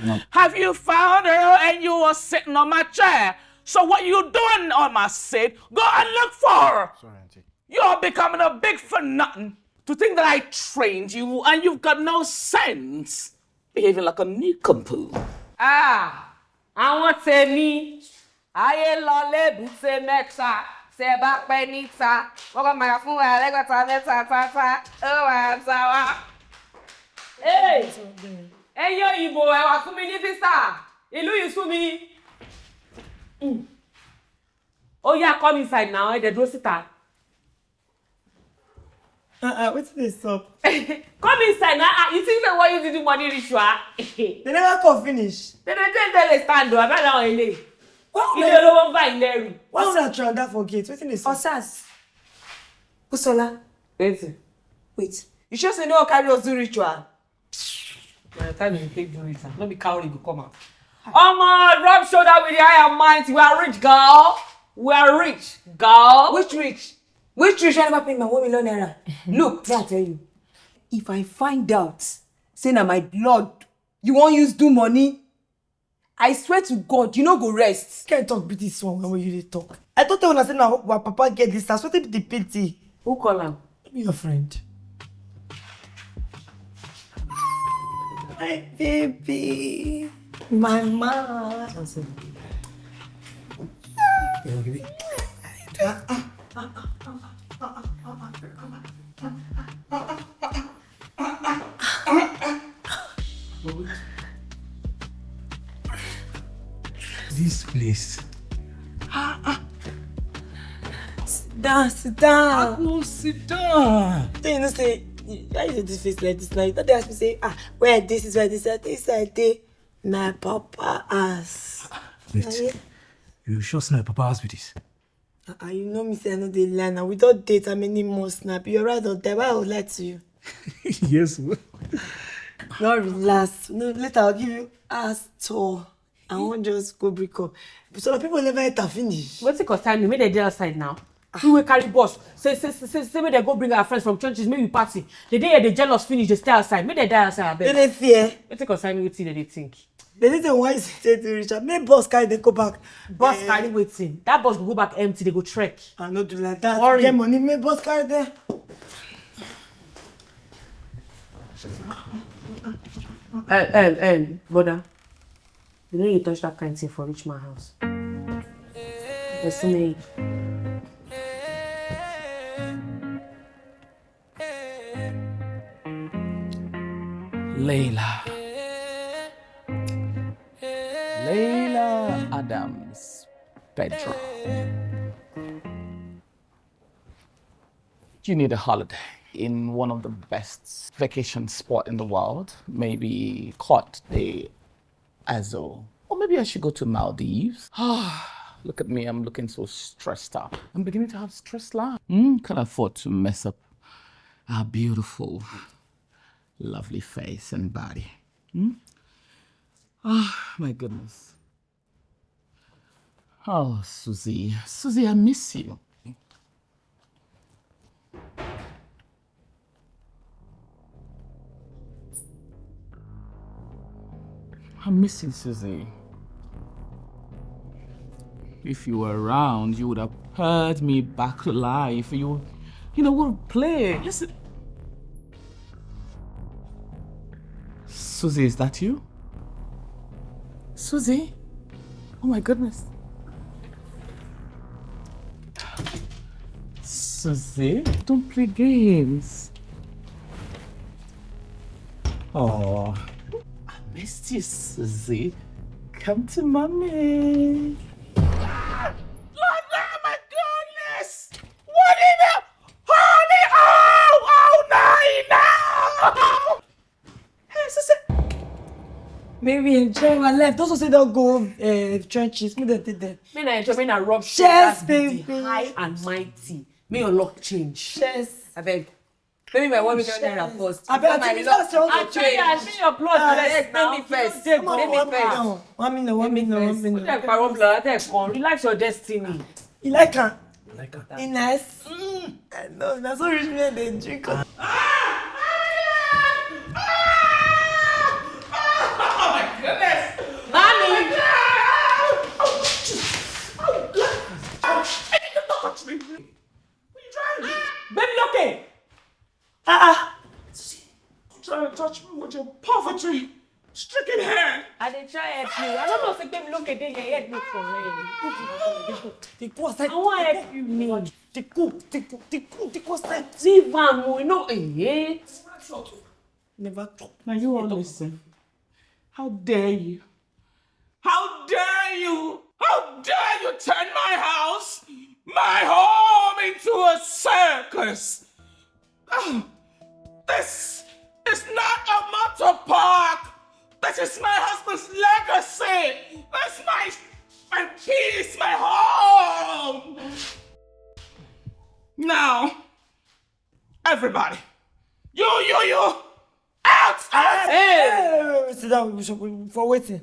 No. Have you found her and you are sitting on my chair? So what you doing on my seat? Go and look for her. Sorry, Auntie. You're becoming a big for nothing. To think that I trained you and you've got no sense. Behaving like a nincompoop. Ah, àwọn tèmi, ayé lọ lébùté mẹ́ta, tẹ́ bá pẹ́ níta, wọ́n kàn máa fún wa lẹ́gbẹ̀ta mẹ́ta tata, ó wà á ta wá. Hey, ẹ̀yin òyìnbó, ẹ wá fún mi ní visa, ìlú yìí sú mi. Hmm. Ó yá, come inside now, ẹ dẹ̀ dúró síta. Uh-uh, wetin dey sup? Come inside now. Ah, you think say what you do money ritual? They never come finish. They dey tell them they stand o, abeg that one ele. Why Ilé una, olówó ń bá ilé rù. Why una tranda for gate? Wetin dey sup? Osas. Busola. Wetin? Wait. You sure say no carry us do ritual? By the time you take do ritual, no be cowry go come out. Omo, rub shoulder with the higher minds. We are rich, girl. We are rich, girl. Which rich? Which rich wey never pay my one million naira? Look, me I tell you. If I find out, say na my blood you wan use do money, I swear to God, you no go rest. Can't talk be this one when you dey talk. I don't tell una say na wa papa get this house. Wetin be the pity? Who call am? Be your friend. My baby. My man. This place. Sit down, sit down. I go sit down. Then you know say, why you do this face like this now? You don't ask me say, ah, where this is, where this is, this I dey. My papa house. Wait. You sure say na your papa house be this? Ah, ah, you know me say I no dey lie now. We don date how many months now? Be your ride or die. Why I would lie to you? Yes, ma. No, relax. No, later I'll give you a store. I won't just go break up. So the people never enter finish. Wetin concern me? Make dem dey outside now. We wey carry bus. Say say say say say make dem go bring our friends from churches, make we party. They dey here, they jealous finish, they stay outside. Make dem die outside, They abeg. dey fear. Wetin concern me? Wetin dem dey think? They need to why is it to reach out. Make boss carry them go back. Bus carry wetin? That bus go go back empty. They go trek. I no do like that. Worry. Get money, make boss carry them. Eh, eh, eh, brother. You know you touch that kind thing for rich man house. Person. Layla. Layla Adams Pedro. You need a holiday in one of the best vacation spot in the world. Maybe Côte d'Azur. Or maybe I should go to Maldives. Look at me, I'm looking so stressed up. I'm beginning to have stress line. Mm, can't afford to mess up our beautiful, lovely face and body. Hmm? Oh, my goodness. Oh, Susie. Susie, I miss you. I'm missing Susie. If you were around, you would have heard me back to life. You, you know, we'll play. Listen. Susie, is that you? Susie? Oh my goodness. Susie, don't play games. Oh, I missed you, Susie. Come to mommy. Lord, oh my goodness! What in the holy oh, oh, nine now? Hey, Susie. Maybe enjoy my life. Those who say don't go uh, trenches, me they take them. Me na enjoy, me na rob. Yes, That's the baby. High and mighty. Me your luck change. Yes. Abeg. Pay me my one million naira first. Abeg, Before my I think luck. that's the one I to pay you, change. I pay your blood. Ah, Yes, yes, now. now. Pay me first. Pay me first. One million, one million, one Put million. that for one blood. That one. Relax your destiny. You like her? Like her. He nice. Mm, I know. That's so rich men they drink. Am. Oh my goodness! Mommy. Oh, Jesus. Oh, God. Don't touch me. What are you trying to do? Baby, okay. Ah ah. Trying to touch me with your poverty stricken hand. I dey try help you. I don't know say baby look at your head look for me. They go outside. I wan help you me. They go. They go. They go. They go outside. Leave am o. You know, eh? Never talk. Now you all listen. How dare you? How dare you? How dare you turn my house, my home into a circus? Oh, this is not a motor park. This is my husband's legacy. That's my my peace, my home. Now, everybody, you, you, you, out, out. Hey, wait, wait, sit down. We should- we- For waiting.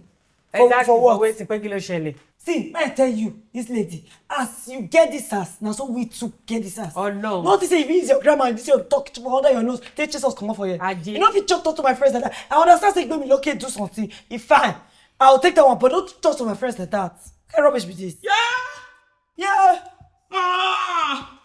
For, Exactly. for what? Wait, pé kí ló ṣẹlẹ̀? See, may I tell you, this lady, as you get this house, now so we too get this house. Oh, no. Not to say if it's your grandma, this your talk for under your nose, they chase us come off for here. Ajay. You know if you talk, talk to my friends like that, I understand say you me locate do something. If fine, I'll take that one, but don't talk to my friends like that. What kind of rubbish be this? Yeah. Yeah. Ah.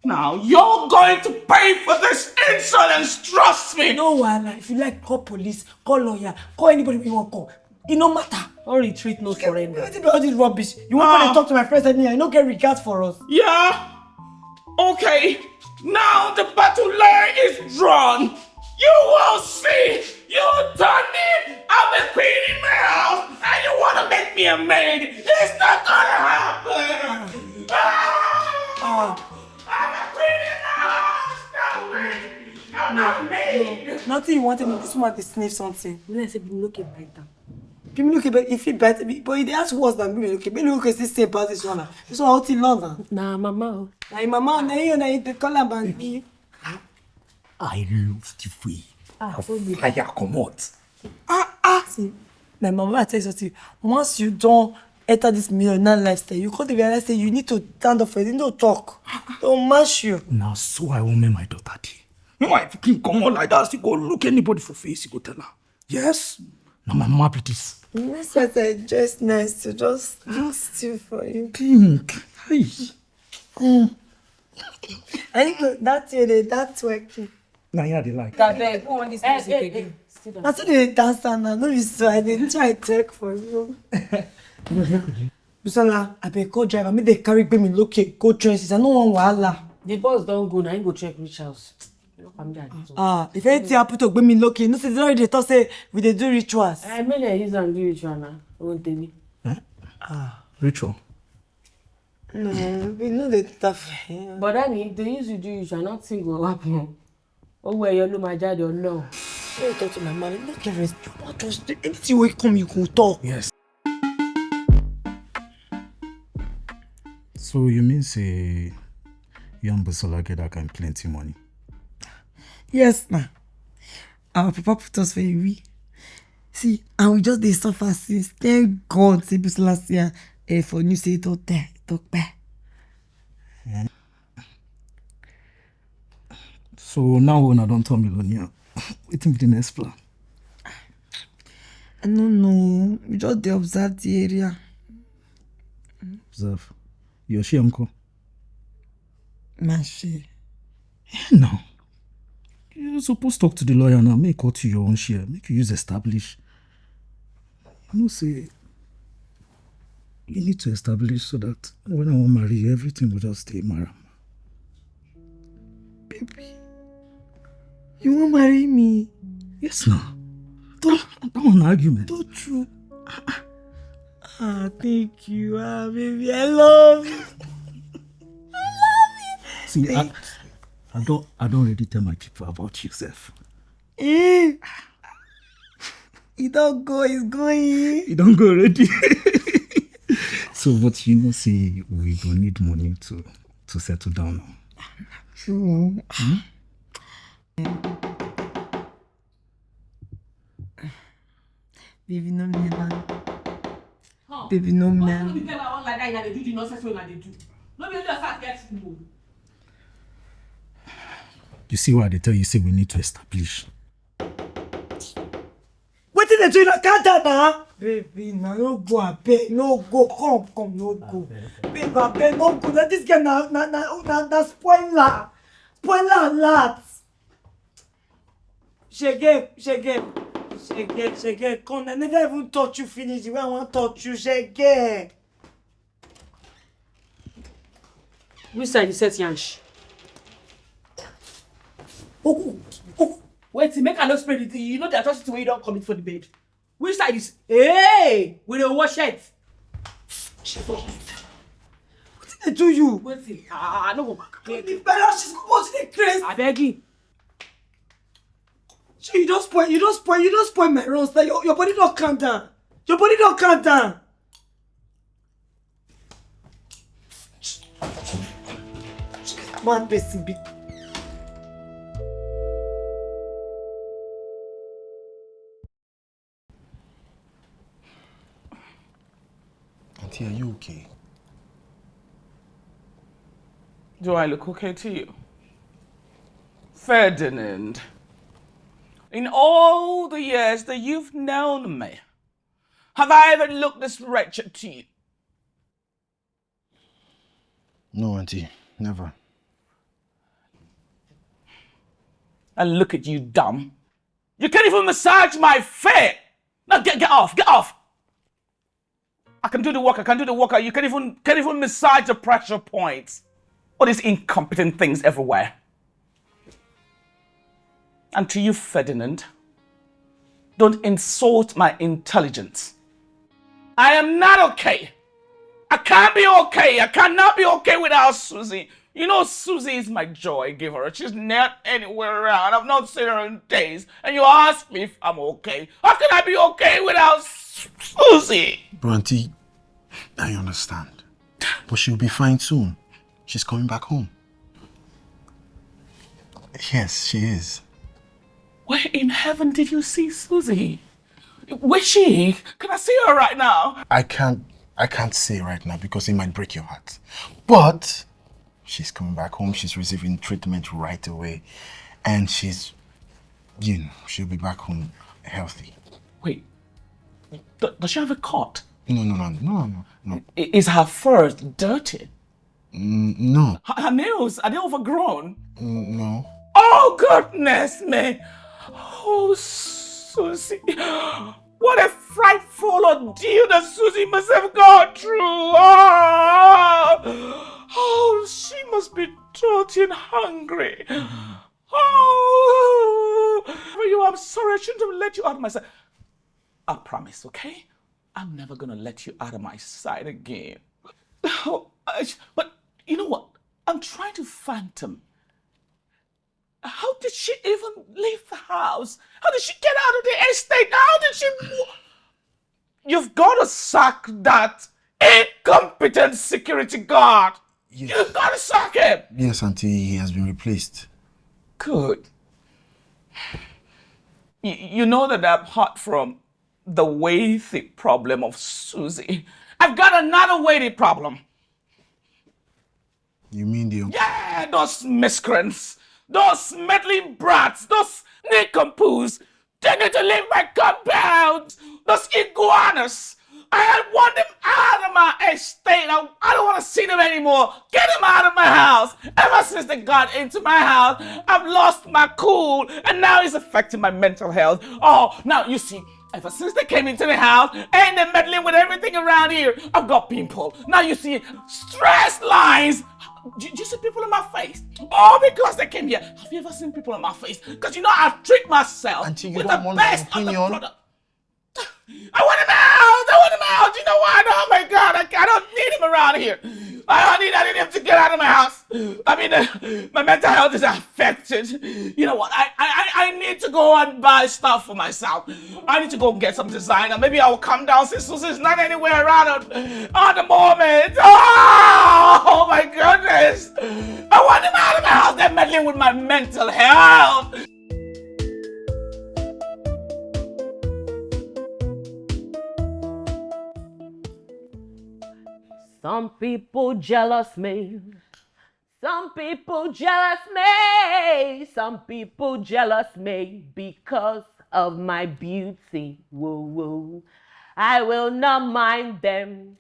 Now you're going to pay for this insolence. Trust me. No wahala. If you like, call police, call lawyer, call anybody you want call. It no matter. All retreat, no surrender. Wetin be all this rubbish? You want to Ah. talk to my friends anyhow? You no get regard for us. Yeah. Okay. Now the battle line is drawn. You will see. You turn me. I'm a queen in my house, and you want to make me a maid. It's not gonna happen. Ah! Ah. I'm a queen in my house. No way. I'm not a maid. Nothing you want to know. This woman dey sniff something. When I say look at my time. Give me look, but if he bet me, but he dey ask worse than me. Okay, me look, say same pass this one. This one out in London. Nah, mama. Na him mama, na you, na you dey call am and me. I love the way Ah, I so good. Fire comot. Ah, ah. See, my mama tell you something. Once you don't enter this millionaire lifestyle, you can't realize that you need to stand up for it. You need to talk. Don't mash you. Now, so I won't make my daughter day. You know, if you come out like that, you go look anybody for face, you go tell her. Yes, now my mama be this. That's what I just nice to just do still for you. Pink. Hey. I need to, that way, that working. Now, yeah, they like. Abeg, who want this music again? Na so dey dance am now, no be so I dey try twerk for you. Bisola, abeg call driver, make dem carry Gbemi loke go trenches. I no wan wahala. The boss don go, na him go check reach house. No come there. Ah, if anything happen to Gbemi loke, you know say they already dey talk say we dey do rituals. I mean, I use am do ritual na. Won't tell me. Ritual. No, we no dey tough. But then if they use you do ritual, nothing go happen. Oh well, you know my daddy or no. Say you talk to my mama, no get rest. You wan just do anything wey come, you go talk. Yes. So you mean say you and Bisola get that kind plenty money? Yes, na. Our papa put us for a we. See, and we just dey suffer since. Thank God, say Bisola see am eh, for news say e don die, e don kpai. So now una don turn millionaire. Wetin be the next plan? I no know. We just dey observe the area. Observe. Your share, uncle. My share. No. You suppose talk to the lawyer now. Make cut you your own share. Make you use establish. You know say you need to establish so that when I wan marry you, everything go just stay maram. Baby, you wan marry me? Yes, now. Don't, don't want argument. Don't you? Ah, thank you. Ah, baby, I love you. See, I, I don't, I don't already tell my people about yourself. Eh. E don go, he's going. You don't go already. So, but you know, say we go need money to to settle down now. True. Baby, no me. Baby, no Why man. you tell her one like that? You dey do the nonsense wey una dey do. No be only yourself get fool o. You see why they tell you say we need to establish. Wetin dey do you? Calm down na. Baby, na no go abeg, no go, come, come, no go. Babe, abeg, no go. Na this girl na na na na na spoiler, spoiler alert. Shege, shege, shege, shege. Come, I never even touch you finish the way I wan touch you, shege. Which side you set yansh? Oh, oh, oh. Wait, make I no spray the thing. You know the atrocity wey you don commit for the bed. Which side is? Hey, we dey wash it. Wetin dey do you? Wetin? Ah, I no go clear. The fellow, she's supposed to dey craze. I beg you. So you don spoil, you don spoil, you don spoil my runs. Like your, your body don calm down. Your body don calm down. Mad person be. Auntie, are you okay? Do I look okay to you? Ferdinand, in all the years that you've known me, have I ever looked this wretched to you? No, Auntie, never. And look at you, dumb. You can't even massage my feet. Now get, get off, get off. I can do the work, I can do the work. You can't even, can't even massage the pressure points. All these incompetent things everywhere. And to you, Ferdinand, don't insult my intelligence. I am not okay. I can't be okay. I cannot be okay without Susie. You know, Susie is my joy giver. She's not anywhere around. I've not seen her in days. And you ask me if I'm okay. How can I be okay without Susie? Bro, Auntie, I understand. But she'll be fine soon. She's coming back home. Yes, she is. Where in heaven did you see Susie? Where's she? Can I see her right now? I can't I can't say right now because it might break your heart. But she's coming back home. She's receiving treatment right away. And she's, you know, she'll be back home healthy. Wait, d- does she have a cut? No, no, no, no, no, no. I- Is her fur dirty? Mm, no, Her, her nails, are they overgrown? Mm, no. Oh, goodness me. Oh, Susie. What a frightful ordeal that Susie must have gone through. Oh, oh she must be dirty and hungry. Oh, for you, I'm sorry. I shouldn't have let you out of my sight. I promise, okay? I'm never gonna let you out of my sight again. Oh, I sh- but you know what? I'm trying to phantom. How did she even leave the house? How did she get out of the estate? How did she? Mo- You've got to sack that incompetent security guard. You've got to sack him. Yes, Auntie, he has been replaced. Good. Y- you know that I'm hot from the weighty problem of Susie. I've got another weighty problem. You mean the Yeah, those miscreants, those meddling brats, those nincompoops, they need to leave my compound. Those iguanas, I want them out of my estate. I, I don't want to see them anymore. Get them out of my house. Ever since they got into my house, I've lost my cool, and now it's affecting my mental health. Oh, now you see, ever since they came into the house, and they're meddling with everything around here, I've got pimple. Now you see stress lines. Do you see people in my face? All because they came here. Have you ever seen people in my face? Because you know I treat myself Auntie, you with don't the want my best of the opinion? Product. I want him out! I want him out! You know what? Oh my God! I, I don't need him around here. I don't need any of him to get out of my house. I mean, uh, my mental health is affected. You know what? I, I I I need to go and buy stuff for myself. I need to go get some designer. Maybe I'll come down since Susie's not anywhere around at, at the moment. Oh, oh my goodness! I want him out of my house. They're meddling with my mental health. Some people jealous me. Some people jealous me. Some people jealous me because of my beauty. Whoa, whoa. I will not mind them.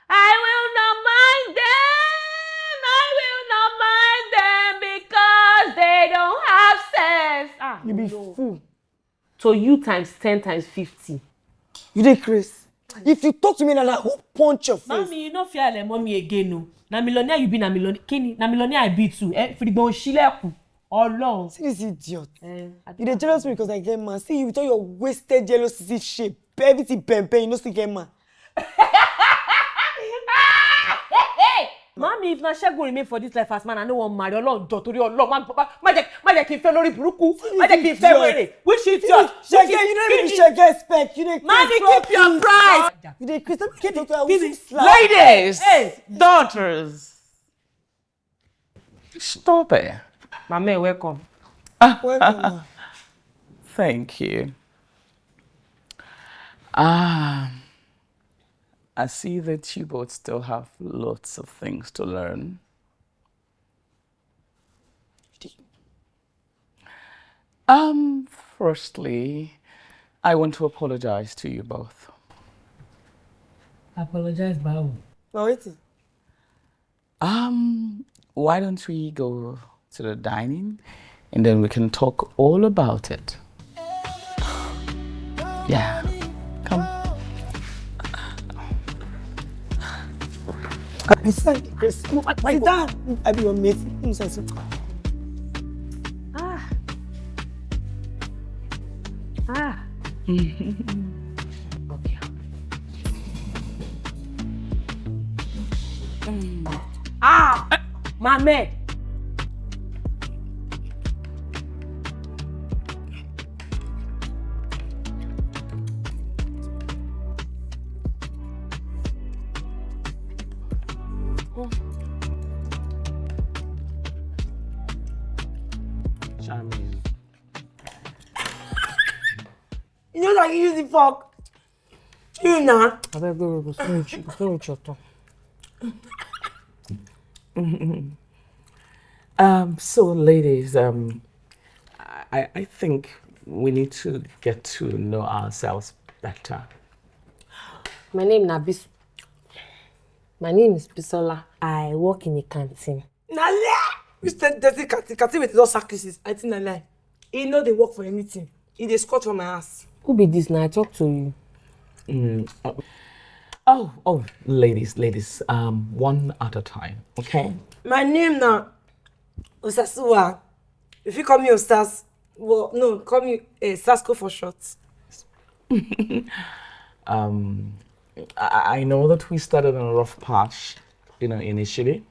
I will not mind them. I will not mind them because they don't have sense. Ah, You be no. Fool. So you times ten times fifty. You dey craze. If you talk to me like that, who punch your face? Mommy, you no fear like mommy again, no. Na millionaire you be, na millionaire. Kini, na millionaire I be too. Eh, for the go shilẹ̀kùn. Ọlọ́run. See this idiot. Eh, I You dey jealous me because I get man. See you with all your wasted jealousy shape. Everything pempe, you no still get man. Mommy, if na Ṣẹ́gun remain for this life as man, I no wan marry. Ọlọ́run jọ torí Ọlọ́run, má má má jẹ́ má jẹ́ kí n fẹ́ lórí burúkú, má jẹ́ kí n fẹ́ wèrè. Which idiot? Shege, you no even shege expect. You dey Mommy, craze, keep your please. pride. You dey craze. Let me talk to you. Kini? Slap. Ladies, Hey. Daughters, stop it. Mama, welcome. Welcome, ma. Thank you. Ah, I see that you both still have lots of things to learn. Um, firstly, I want to apologize to you both. Apologize, báwo? But wetin? Um, why don't we go to the dining and then we can talk all about it? Yeah, come. I said, Chris, sit down. I be your mate. Who says it? Ah. Ah. Okay. Ah, Mama. You know that you use the fork. You know. Abeg go go go finish go finish your talk. Um, so, ladies, um, I, I think we need to get to know ourselves better. My name na Bis. My name is Bisola. I work in a canteen. Na lie. Which ten dirty canteen, canteen with those sacrifices? I think na lie. He no dey work for anything. He dey squat for my ass. Who be this? Now I talk to you. Mm, uh, oh, oh, ladies, ladies, um, one at a time, okay? My name na Osasuwa. If you call me Osas, well, no, call me uh, Sasko for short. Um, I, I know that we started on a rough patch, you know, initially.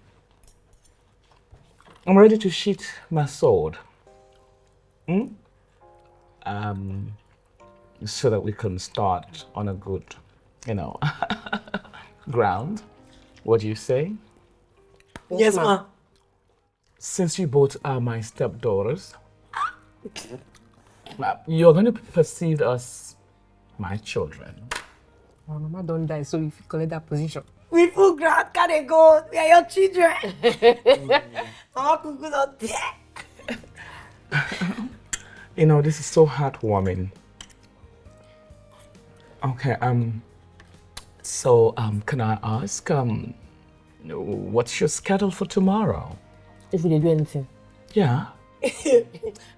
I'm ready to sheath my sword. Hmm? Um, so that we can start on a good, you know, ground. What do you say? Yes, ma. Since you both are my stepdaughters, uh, you're going to be perceived as my children. Our mama don die, so you fit collect that position. We full ground, can they go? We are your children. Mama Kuku don there. You know, this is so heartwarming. Okay, um, so, um, can I ask, um, what's your schedule for tomorrow? If we dey do anything. Yeah.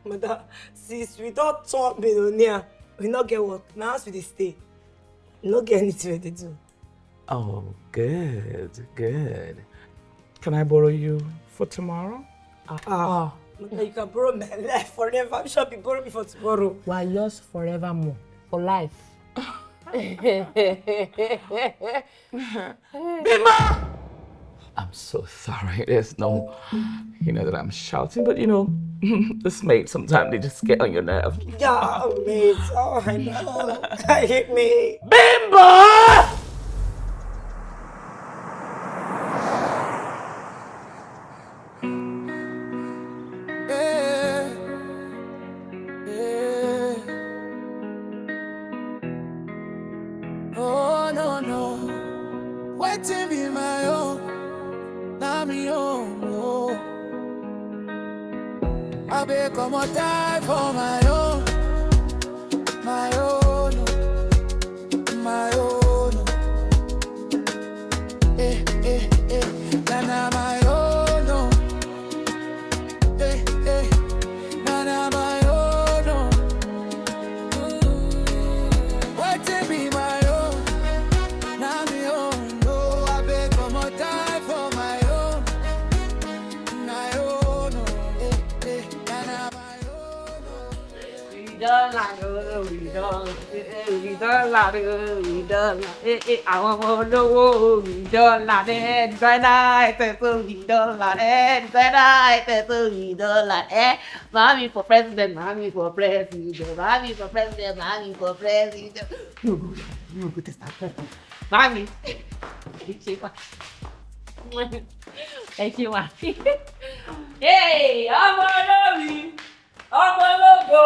Madam, since we don turn millionaire, we no get work. Na house we dey stay. We no get anything we dey do. Oh, good, good. Can I borrow you for tomorrow? Ah, Madam, you can borrow my life forever. I'm sure you borrow me for tomorrow. We are yours forevermore. For life. I'm so sorry. There's no, you know, that I'm shouting, but you know, this maid sometimes they just get on your nerves. Yeah, oh, mate. Oh, I know. I hate me. Bimbo! Yeah. Yeah. Oh no no, wetin be my own? Na me own. Oh. I be comot eye for my own, my own, oh, my own. Oh. Eh eh eh, na na my own. Oh. Eh eh, na na my own. Oh. Wetin be my own? Na me own. Oh, I be comot eye for my own. My own. Oh. Eh eh, na na my own. Oh. We don land o, we don, eh, eh, we don land o, we don land. Eh, eh, àwọn ọmọ olówó o, we don land. Eh, designer items o, we don land. Eh, designer items o, we don land. Eh, Mami for president, Mami for president, Mami for president, Mami for president. No go, no go test am. Mami, ẹ ṣe wá. Ẹ ṣe wá. Hey, ọmọ olórí. Ọmọ ológo.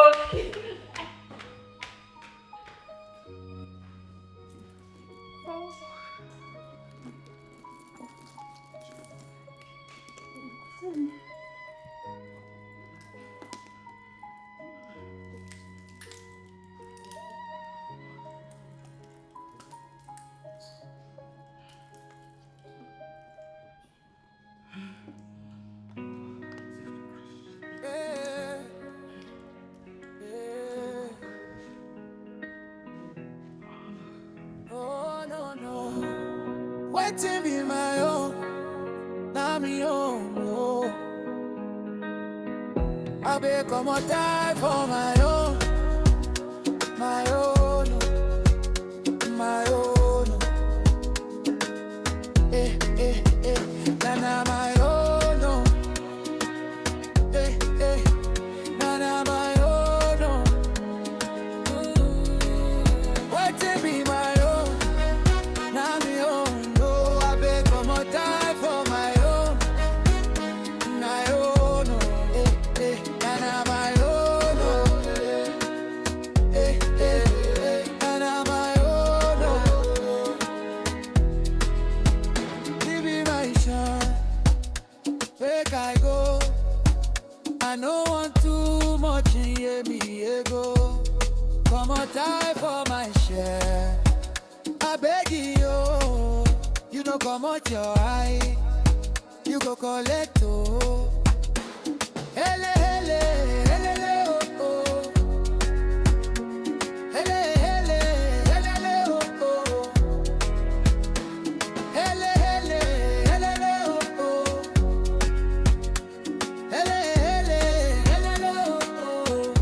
Oh no no, wetin be my own? Na me own. Oh. I be comot eye for my own, my own, oh, my own. Oh. Eh eh eh, na na my own. Oh. Eh eh, na na my own. Oh. Wetin be my own? Na me own. Oh, I be comot eye for my own, my own. Oh. Eh eh, na na my own. Oh. Die for my share. I beg you, you no comot your eye. You go collect oh. Hele hele, helele oh oh. Hele hele, helele oh oh. Hele hele, helele oh oh. Hele hele, helele oh oh.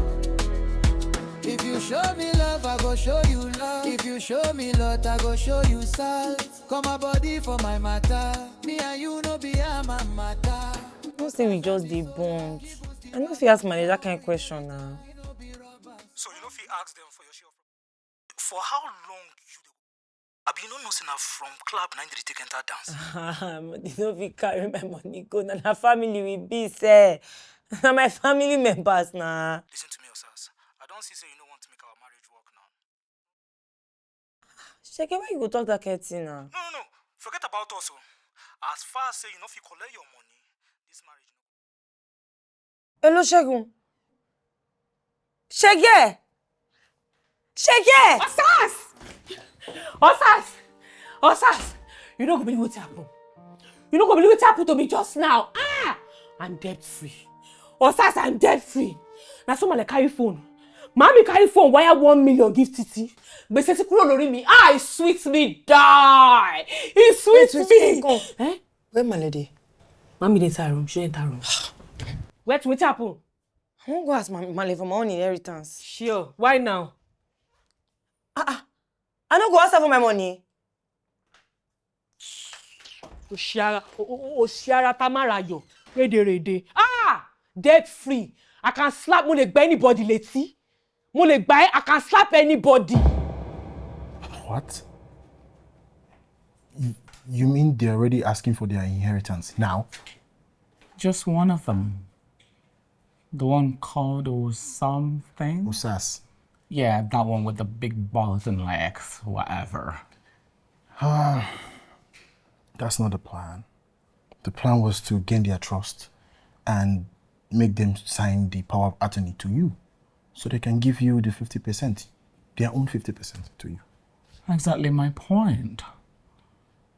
If you show me love, I go show you love. If you show me lot, I go show you salt. Come my body for my matter. Me and you no be a man matter. No say we just dey bond. I no fit ask my that kind question now. So you no fit ask them for your share of for how long you dey go? Abi you no know say na from club na im dey take enter dance? Money no fit carry my money go. Na na family we be seh. Na my family members na. Listen to me, Osas. I don see say you no want make our marriage work now. Shege, why you go talk that kind thing now? No, no, no. Forget about us o. As far as say you no fit collect your money, this marriage no. Hello, Segun. Shege! Shege! Osas! Osas! Osas! You no go believe wetin happen. You no go believe wetin happen to me just now. Ah! I'm debt free. Osas, I'm debt free. Na so Male carry phone. Mami carry phone, wire one million give Titi. Gbese ti kúrò lórí mi. Ah, it sweet me die. It sweet Wait, wait, me. come. Eh? Where Male dey? Mami dey enter room. She enter room. Wait, wetin happen? I wan go ask Ma- Male for my own inheritance. Sure. Why now? Ah ah. I no go ask her for my money. Oshiara, o- o- o- Oshiara Tamara yo. Rede rede. Ah! Debt free. I can slap mo lè gbá anybody létí. Mo lè gbá ẹ, I can slap anybody. What? Y- You mean they're already asking for their inheritance now? Just one of them. The one called or something. Osas. Yeah, that one with the big balls and legs, whatever. Ah, that's not the plan. The plan was to gain their trust and make them sign the power of attorney to you so they can give you the fifty percent, their own fifty percent to you. Exactly my point.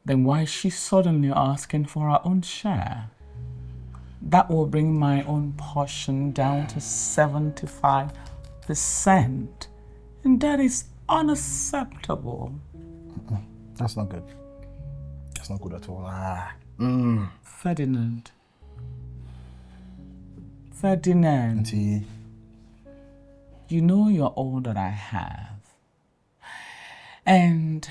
Then why is she suddenly asking for her own share? That will bring my own portion down to seventy-five percent. And that is unacceptable. That's not good. That's not good at all. Ah. Mm. Ferdinand. Ferdinand. Auntie. You know you're all that I have. And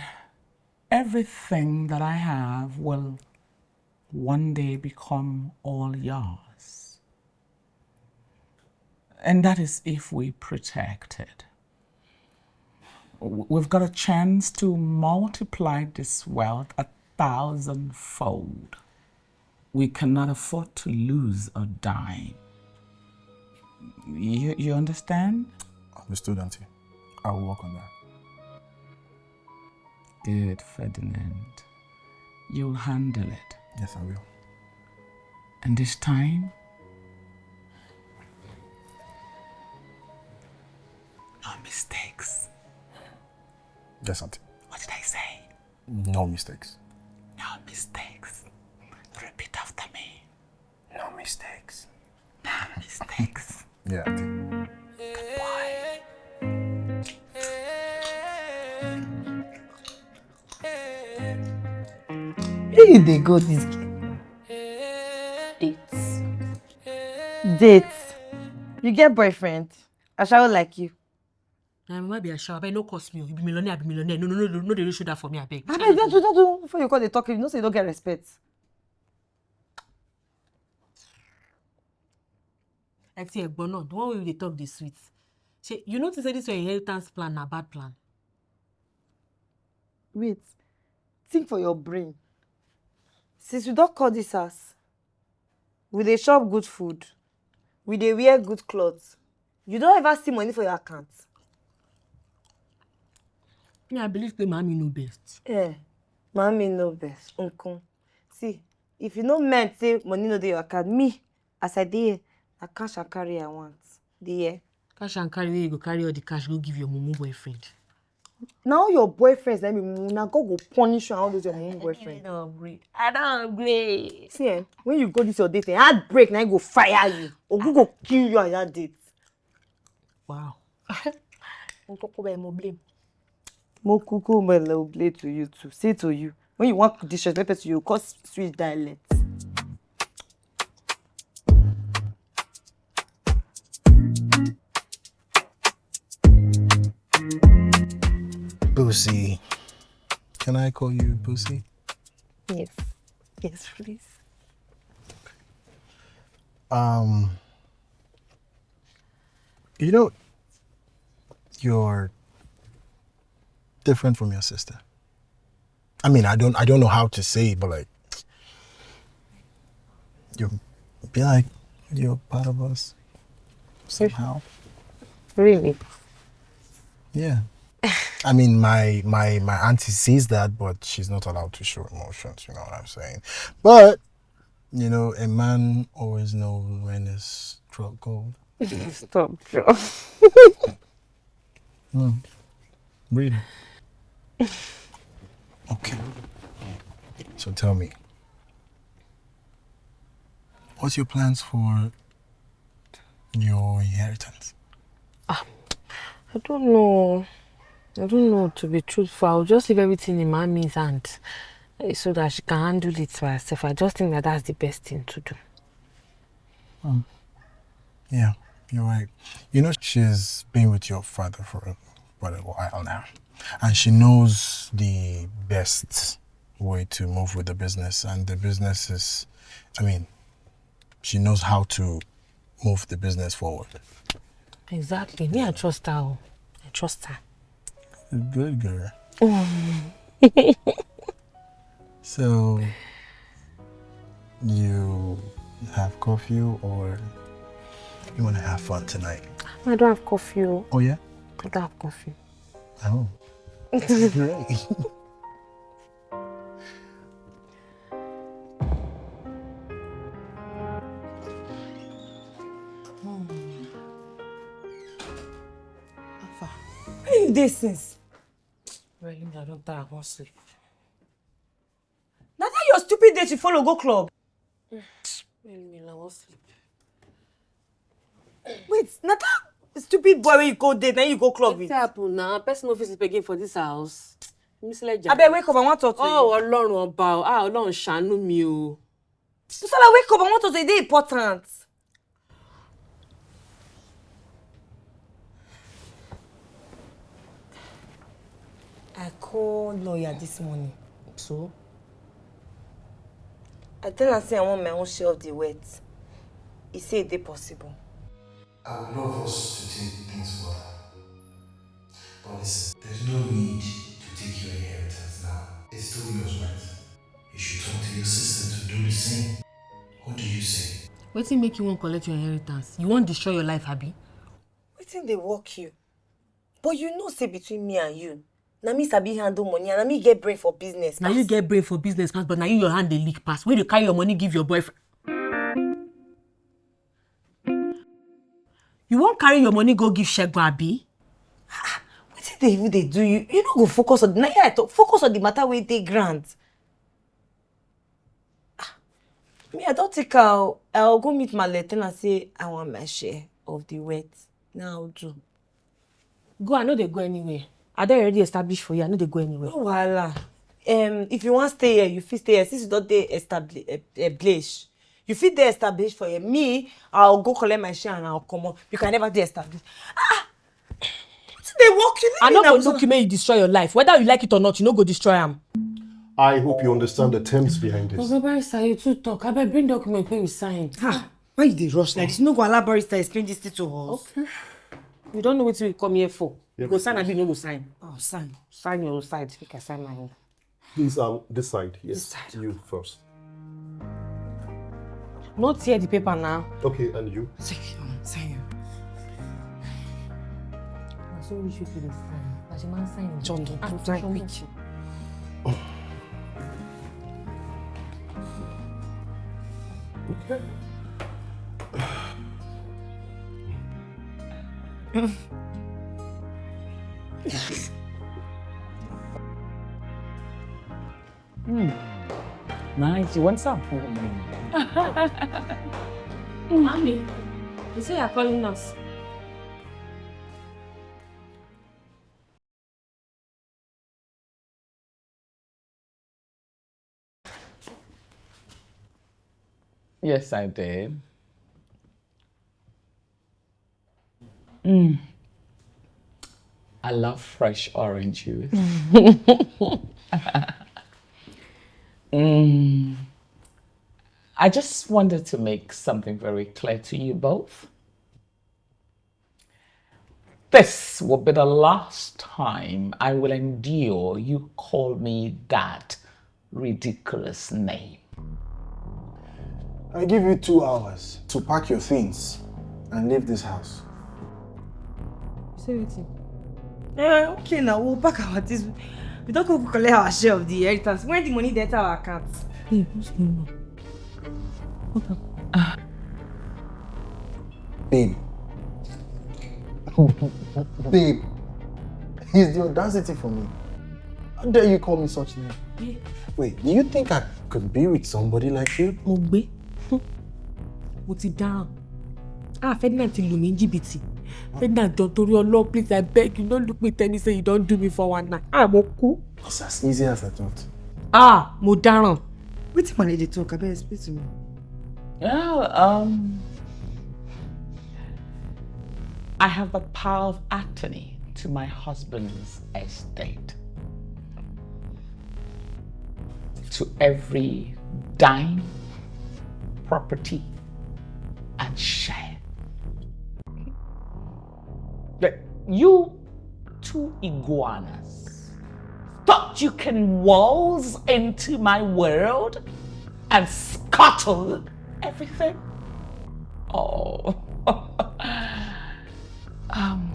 everything that I have will one day become all yours. And that is if we protect it. W- We've got a chance to multiply this wealth a thousandfold. We cannot afford to lose a dime. You, you understand? Understood, Auntie. I will work on that. Good, Ferdinand. You'll handle it. Yes, I will. And this time, no mistakes. Yes, Auntie. What did I say? No mistakes. No mistakes. Repeat after me. No mistakes. No mistakes. Yeah, Auntie. Where you dey go this girl? Dates. Dates. You get boyfriend? Ashawo like you. Na my be ashawo, abeg no curse me o. You be millionaire, I be millionaire. No, no, no, no, no, dey show that for me, abeg. Abeg, don't do, don't do. Before you call the talk, you know say you don't get respect. Ẹ ti ẹ̀ gbọ́ náà, the one wey we dey talk dey sweet. Ṣé you know say this your inheritance plan na bad plan? Wait, think for your brain. Since we don call this house, we dey chop good food, we dey wear good cloth. You don ever see money for your account? Me, I believe say Mami know best. Eh, Mami know best. Nkun. See, if you no meant say money no dey your account, me, as I dey here, na cash and carry I want. Dey here. Cash and carry, where you go carry all the cash, go give your mumu boyfriend. Now your boyfriends, let me mumu. Now God go punish you and all those your mumu boyfriends. Upgrade. I don't upgrade. See, eh, when you go this your date, eh, heartbreak, now go fire you. Or go kill you at that date. Wow. Nkoko be mo blame. Mo kuku mo le blame to you too. Say to you. When you want disrespect person, you cause switch dialect. Boosie. Can I call you Boosie? Yes. Yes, please. Um, you know, you're different from your sister. I mean, I don't, I don't know how to say it, but like, you be like you're part of us somehow. Really? Yeah. I mean, my my my auntie sees that, but she's not allowed to show emotions. You know what I'm saying? But you know, a man always knows when it's struck gold. Stop, Joe. Mm. Really? Okay. So tell me, what's your plans for your inheritance? I don't know. I don't know, to be truthful. I'll just leave everything in mommy's hand, eh, so that she can handle it by herself. I just think that that's the best thing to do. Um, yeah, you're right. You know, she's been with your father for a, for a while now, and she knows the best way to move with the business. And the business is, I mean, she knows how to move the business forward. Exactly. Me, I trust her. Oh. I trust her. Good girl. So, you have curfew or you want to have fun tonight? I don't have curfew. Oh. Oh, yeah? I don't have curfew. Oh. Great. Where you dey since? Really, I don't tire. I won't sleep. Na that your stupid date you follow go club. Really, I won't sleep. Wait, na that stupid boy wey you go date, na you go club with. Wetin happen now? Person no fit sleep again for this house. Miss Leja. Abeg, wake up, I wan talk to you. Oh, Ọlọ́run ọba o. Ah, Ọlọ́run ṣàánú mi o. Busola, wake up, I wan talk to you. E dey important. I call lawyer this morning. So? I tell her say I want my own share of the wealth. He say e dey possible. I would love us to take things further. But listen, there's no need to take your inheritance now. It's still yours, right? You should talk to your sister to do the same. What do you say? Wetin make you wan collect your inheritance? You wan destroy your life, abi? Wetin dey work you? But you know say between me and you, na me sabi handle money and na me get brain for business. Na you get brain for business pass, but na you your hand dey leak pass. Wey dey carry your money give your boyfriend. You wan carry your money go give Segun, abi? Wetin dey even dey do you? You no go focus on, na here I talk. Focus on the matter wey dey ground. Ah, me, I don take her. I'll go meet my lieutenant, say I want my share of the wealth. Now I'll do. Go, I no dey go anywhere. I don already established for you. I no dey go anywhere. No wahala. Um, if you wan stay here, you fit stay here. Since you don dey established, you fit dey established for here. Me, I'll go collect my share and I'll comot. You can never dey established. Ah, wetin dey work you? I no go look you make you destroy your life. Whether you like it or not, you no go destroy am. I hope you understand the terms behind this. Oga Barrister, you too talk. Abeg, bring document make we sign. Ah, why you dey rush like this? You no go allow barrister explain this thing to us. Okay. You don't know wetin we come here for. You go sign, abi you no go sign? Oh, sign. Sign your side. Make I sign my own. Please, um, this side. Yes, This side. You first. No tear the paper now. Okay, and you? Sign, sign. Na so we should do this sign. Na the man sign. John, don't Ah, do that show me. quick. Hmm. Nice. You want some? Mommy, you say you're calling us. Yes, I did. Mm. I love fresh orange juice. Mm. I just wanted to make something very clear to you both. This will be the last time I will endure you call me that ridiculous name. I give you two hours to pack your things and leave this house. You say wetin? Eh, okay now, we'll pack our things. We don't go collect our share of the inheritance. When the money dey enter our account? Hey, what's going on? What happened? Babe. Babe. He's the audacity for me. How dare you call me such name? Wait, do you think I could be with somebody like you? Mo gbé. Mo ti dáràn. Ah, Ferdinand ti lù mí jìbìtì. Ferdinand, jọ̀ọ́ torí Ọlọ́run, please, I beg you, no look me tell me say you don do me four one nine. Ah, mo kú. It's as easy as I thought. Ah, mo dáràn. Wetin man dey talk? Abeg explain to me. Well, um, I have a power of attorney to my husband's estate. To every dime, property, and share. But you two iguanas thought you can waltz into my world and scuttle everything? Oh. Um.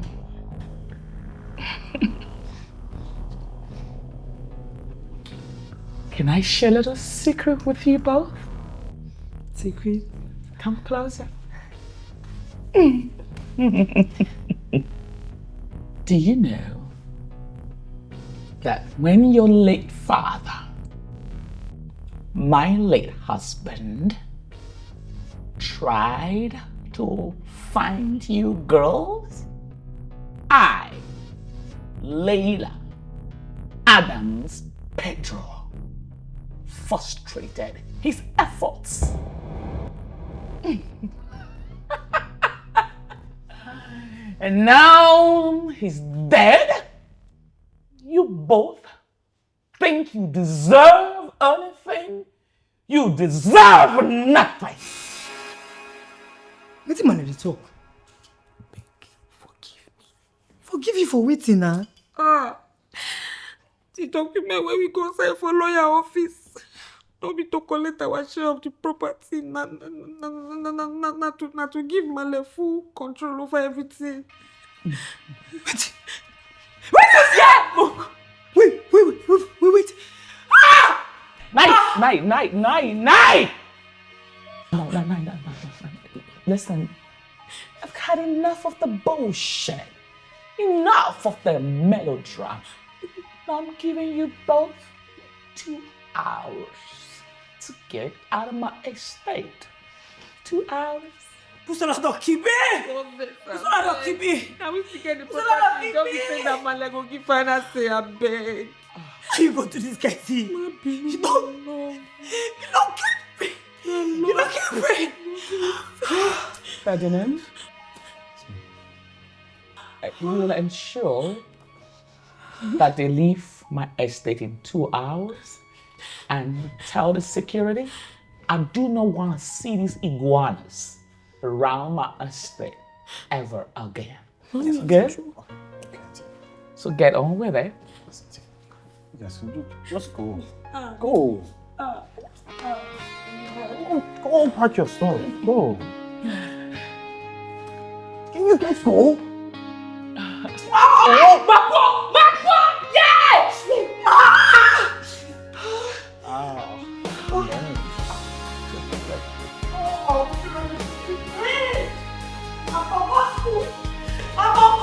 Can I share a little secret with you both? Secret? Come closer. Do you know that when your late father, my late husband, tried to find you girls, I, Layla Adams Pedro, frustrated his efforts. And now he's dead. You both think you deserve anything? You deserve nothing. Wetin man dey talk? Forgive you for wetin na? Ah, the document wey we go sign for lawyer office no be to collect our share of the property, na na na na na na na to na to give Male full control over everything. Wetin? Wetin you say? Wait, wait, wait, wait, wait, wait. Ah! Night, night, night, night, night. No, no, no, no, no, no, no. Listen, I've had enough of the bullshit. Enough of the melodrama. I'm giving you both two hours to get out of my estate. Two hours. Pusala don kill me. Pusala don kill me. Now we still get the property. Don't be saying that man like go give final say abeg. How you go do this kind thing? You don't. You don't kill me. You don't kill me. Ferdinand, I will ensure that they leave my estate in two hours and tell the security I do not want to see these iguanas around my estate ever again. Good? So get on with it. Yes, you do. Just go. Go. Go, go and pack your stuff. Go. Can you just go? Oh, Mako! Mako! Yes! Ah! Ah. Oh, I forgot food. I forgot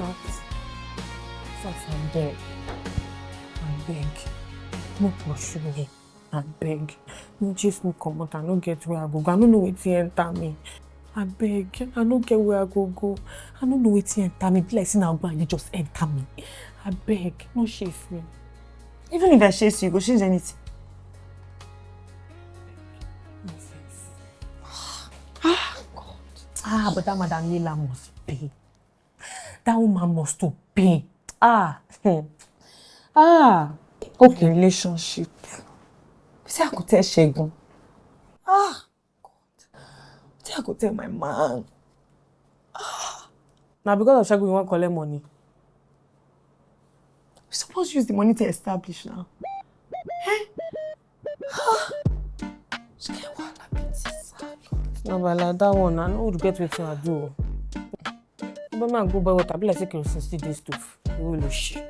Sat, Sat, abeg, abeg, no pursue me, abeg. No chase me comot, I no get where I go go, I no know wetin enter me. Abeg, I no get where I go go, I no know wetin enter me, be like say na ogbonge just enter me. Abeg, no chase me. Even if I chase you, you go change anything. Nonsense. Ah, God. Ah, but that madam Leila must pay. That woman must to pay. Ah, hmm. Ah, okay. Relationship. Wetin I go tell Segun? Ah, God. Wetin I go tell my man? Ah. Na because of Segun you wan collect money? We suppose use the money to establish now. Eh? Ah. She get wahala plenty, sir. No, but like that one, I no regret wetin I do o. But make I go buy water, be like say kerosene still dey stove. Oloshi.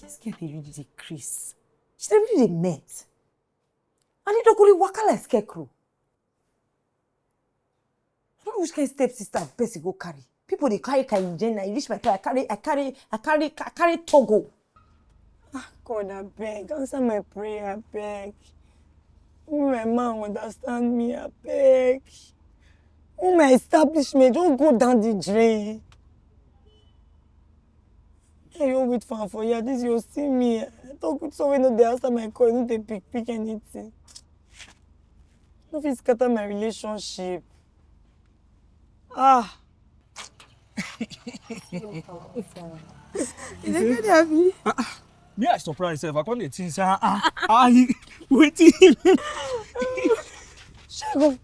This girl dey really dey craze. She dey really dey mad. And e don go dey waka like scarecrow. I don't know which kind step sister person go carry. People dey carry carry Jenna. You reach my car, I carry, I carry, I carry, I carry Togo. Ah, God, abeg, answer my prayer, abeg. Make my man understand me, abeg. Make my establishment don't go down the drain. Hey, you wait for, for here. This you see me. I talk with someone no dey answer my call, no dey pick, pick anything. No fit scatter my relationship. Ah. You dey get happy? Ah, ah. Me, I surprise sef. I come dey think say, ah, ah, ah, he, wetin? Segun,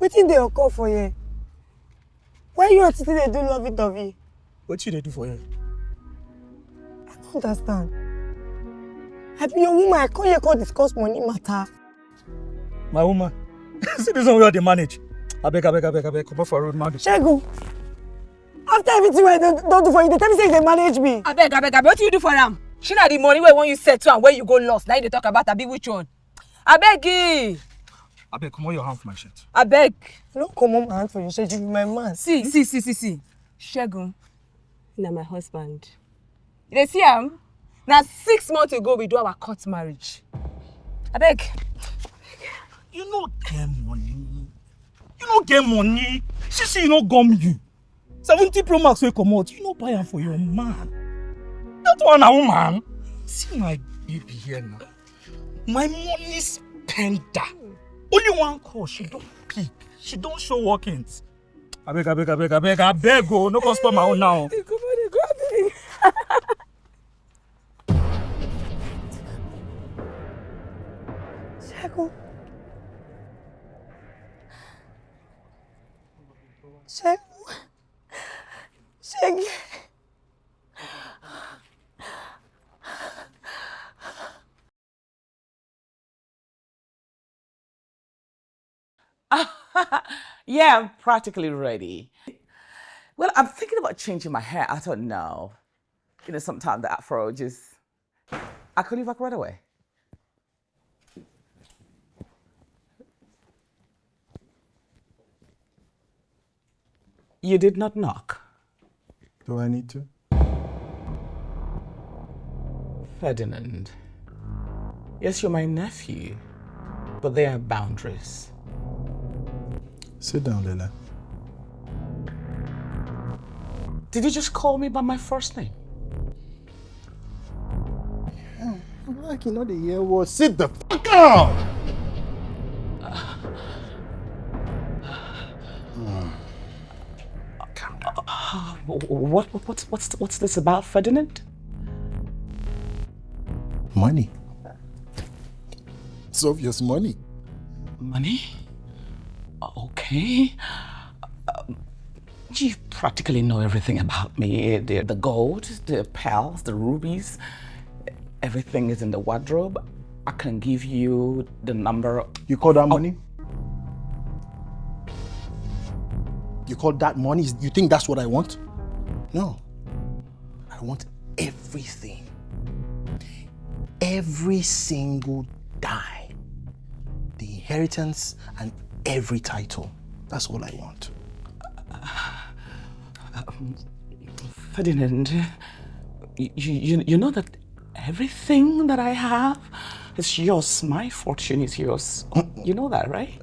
wetin dey occur for here? Why you and Titi dey do lovey dovey? Wetin you dey do for here? I don't understand. I be your woman, I come here come discuss money matter. My woman, see this one wey I dey manage. Abeg, abeg, abeg, abeg, comot for road, man. Segun, after everything wey I don, don do for you, dey tell me say you dey manage me. Abeg, abeg, abeg, wetin you do for am? Shey na the money wey wan you settle am wey you go lost, na you dey talk about, abi which one? Abeg, eh. Abeg, comot your hand for my shirt. Abeg. No comot my hand for your shirt, you be my man. See, see, see, see, see. Segun, na my husband. You dey see am? Na six months ago we do our court marriage. Abeg. You no get money. You no get money. See, see, you no gum you. Seventeen Pro Max wey comot, you no buy am for your man. That one na woman. See my baby here now. My money spender. Only one call, she don pick. She don show workings. Abeg, abeg, abeg, abeg, abeg, oh, no come spoil my own now. Dey go, dey go, abeg. Segun. Segun. Segun. Yeah, I'm practically ready. Well, I'm thinking about changing my hair. I don't know. You know, sometimes the afro just, I could leave, like, right away. You did not knock. Do I need to? Ferdinand. Yes, you're my nephew, but there are boundaries. Sit down, Leila. Did you just call me by my first name? Like you know the year was. Sit the fuck down! Calm down. Uh, what, what, what's, what's, what's this about, Ferdinand? Money. It's obvious, money. Money? Uh, okay. Hey, um, you practically know everything about me. The, the gold, the pearls, the rubies, everything is in the wardrobe. I can give you the number. You call that money? You call that money? You think that's what I want? No. I want everything. Every single dime. The inheritance and every title. That's all I want. Ferdinand, you, you, you know that everything that I have is yours. My fortune is yours. You know that, right?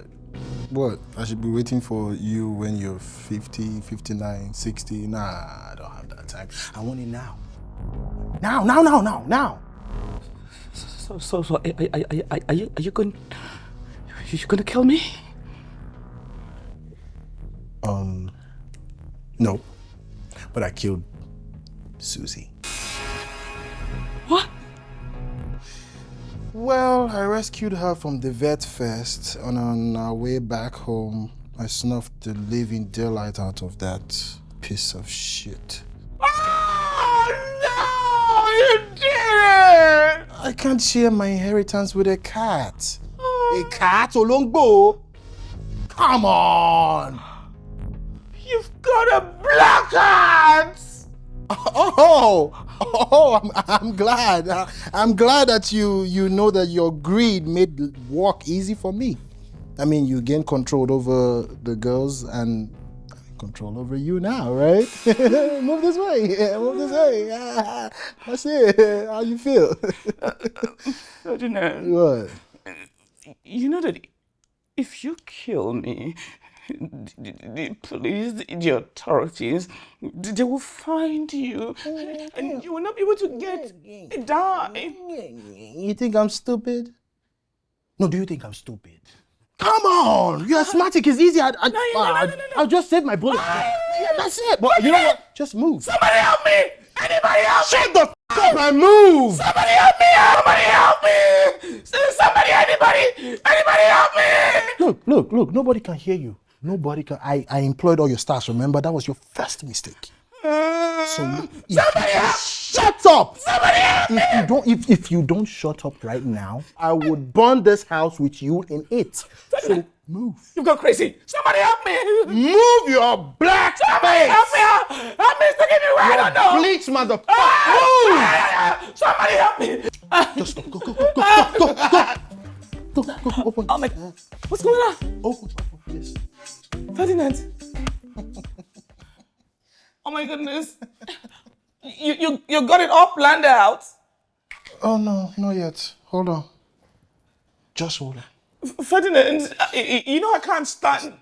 What? I should be waiting for you when you're fifty, fifty-nine, sixty? Nah, I don't have that time. I want it now. Now, now, now, now, now. So, so, so are, are, are, are, are you, are you going, are you going to kill me? Um, no. But I killed Susie. What? Well, I rescued her from the vet fest, and on our way back home, I snuffed the living daylight out of that piece of shit. Oh, no, you did it! I can't share my inheritance with a cat. A cat, olóńgbò. Come on. You've got a black cat! Oh, oh, I'm, I'm glad. I, I'm glad that you you know that your greed made work easy for me. I mean, you gain control over the girls and control over you now, right? Move this way. Yeah, move this way. Ah, that's it. How you feel? Ferdinand, What? You know that if you kill me, the, the, the police, the, the authorities, they will find you, and you will not be able to get a dime. You think I'm stupid? No, do you think I'm stupid? Come on, you're asthmatic. It's easy. I, I, No, no, no, I, no, no, no. I'll just save my bullet. Yeah, that's it. But you know what? Just move. Somebody help me! Anybody help me! Shut the fuck up and move. Somebody help me! Somebody help me! S- Somebody, anybody, anybody help me! Look, look, look. Nobody can hear you. Nobody can. I, I employed all your staffs. Remember, that was your first mistake. So if Somebody help! Shut up. Somebody help me! If you don't, if, if you don't shut up right now, I would burn this house with you in it. So move. You've gone crazy. Somebody help me! Move your black Somebody face. Help me! Help me! It's taking me where I don't know. Bleach, motherfucker. Ah! Somebody help me! Just go, go, go, go, go, go, go. Go, go, go, open. Oh my! What's going on? Open, open, please. Ferdinand! Oh my goodness! You you you got it all planned out. Oh no, not yet. Hold on. Just hold on. Ferdinand, y- y- you know I can't stand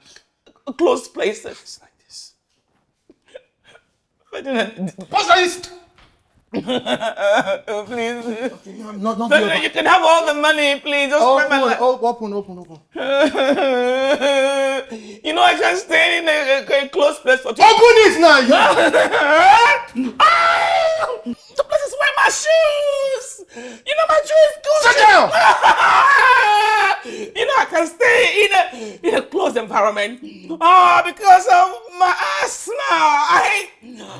closed places like this. Ferdinand, What's this? please. Not, not Ferdinand, you can have all the money, please. Just spend my Open, life. open, open, open, open. You know I can't stay in a, a, a closed place for too Open it now. You... Ah! The place is where my shoes. You know my shoes. Gucci. Sit down. You know I can stay in a in a closed environment. Ah, because of my asthma. I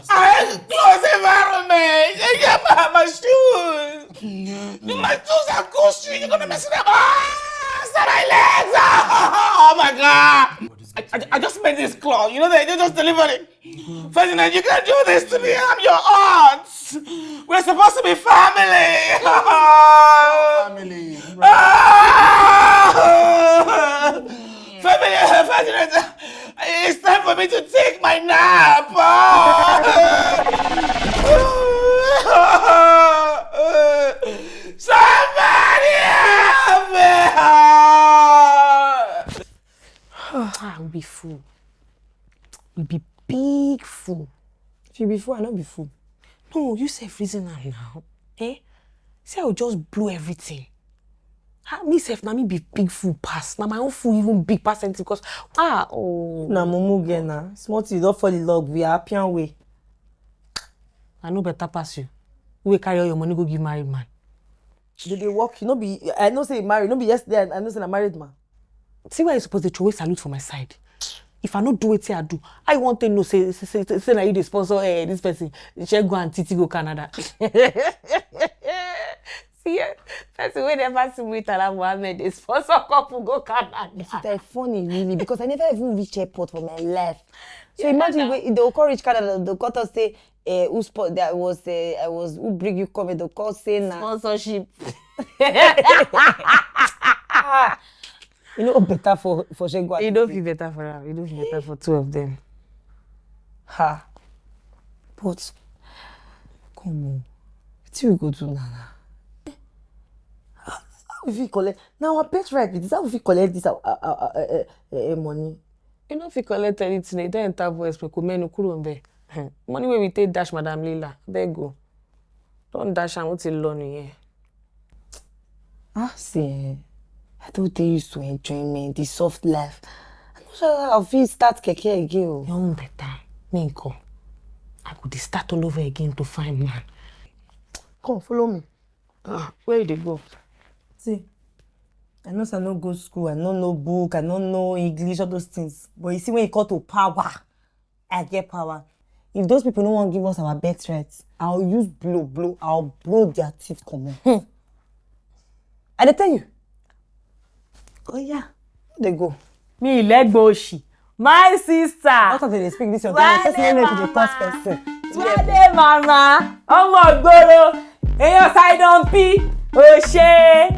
I hate closed environment. You get my, my shoes. You, my shoes are Gucci. You're gonna mess it up. Ah, it's not my legs. Ah, oh my god. I, I, I just made this call. You know they, they just delivered it. Ferdinand, you can't do this to me. I'm your aunt. We're supposed to be family. Family. Ah! Ferdinand, Ferdinand, it's time for me to take my nap. Ah! Somebody help me! Ah, we be fool. We be big fool. If you be fool, I no be fool. No, you sef reason am now. Eh? Say I go just blow everything. Ah, me sef, na me be big fool pass. Na my own fool even big pass anything because ah oh. Na mumu girl na. Small thing you don fall in love with her appian way. I know better pass you. You wey carry all your money go give married man. You dey work, you no be. I know say you married, no be yesterday. I, I know say na married man. See why you suppose dey throway salute for my side. If I no do wetin I do, I want to know say say say say na you dey sponsor eh, this person. She go and Titi go Canada. See, eh, person wey never see Murtala Mohammed dey sponsor couple go Canada. It's like funny, really, because I never even reach airport for my life. So imagine when they go reach Canada, they go tell us say, eh, who spot that was, eh, I was, who bring you come? They go say na sponsorship. Ah, you know better for for Shegwa. E no fit better for am. E no fit better for two of them. Ha. But come on, wetin we go do now? Now? How how we fit collect? Na our birthright be this. How we fit collect this our, our, our, uh, uh, uh, money? You no fit collect anything. You don enter voice make menu kuro nbe. Money wey we take dash Madam Lila, beg o. Don dash am wetin lọ nìyẹn. Ah, see, eh, I don dey used to enjoyment, the soft life. I no sure how I fit start keke again o. Your own better. Me nko. I go dey start all over again to find man. Come, follow me. Ah, where you dey go? See, I know say I no go school, I no know book, I no know English, all those things. But you see, when you come to power, I get power. If those people no wan give us our birthright, I'll use blow, blow, I'll blow their teeth comot. Hmm. I dey tell you. Oh yeah, they go. Me legboshi. My sister. Doctor dey speak this your time. Person no know if you dey curse person. Wale mama. Ọmọ gboro. Eyan Sidon P. Oshe.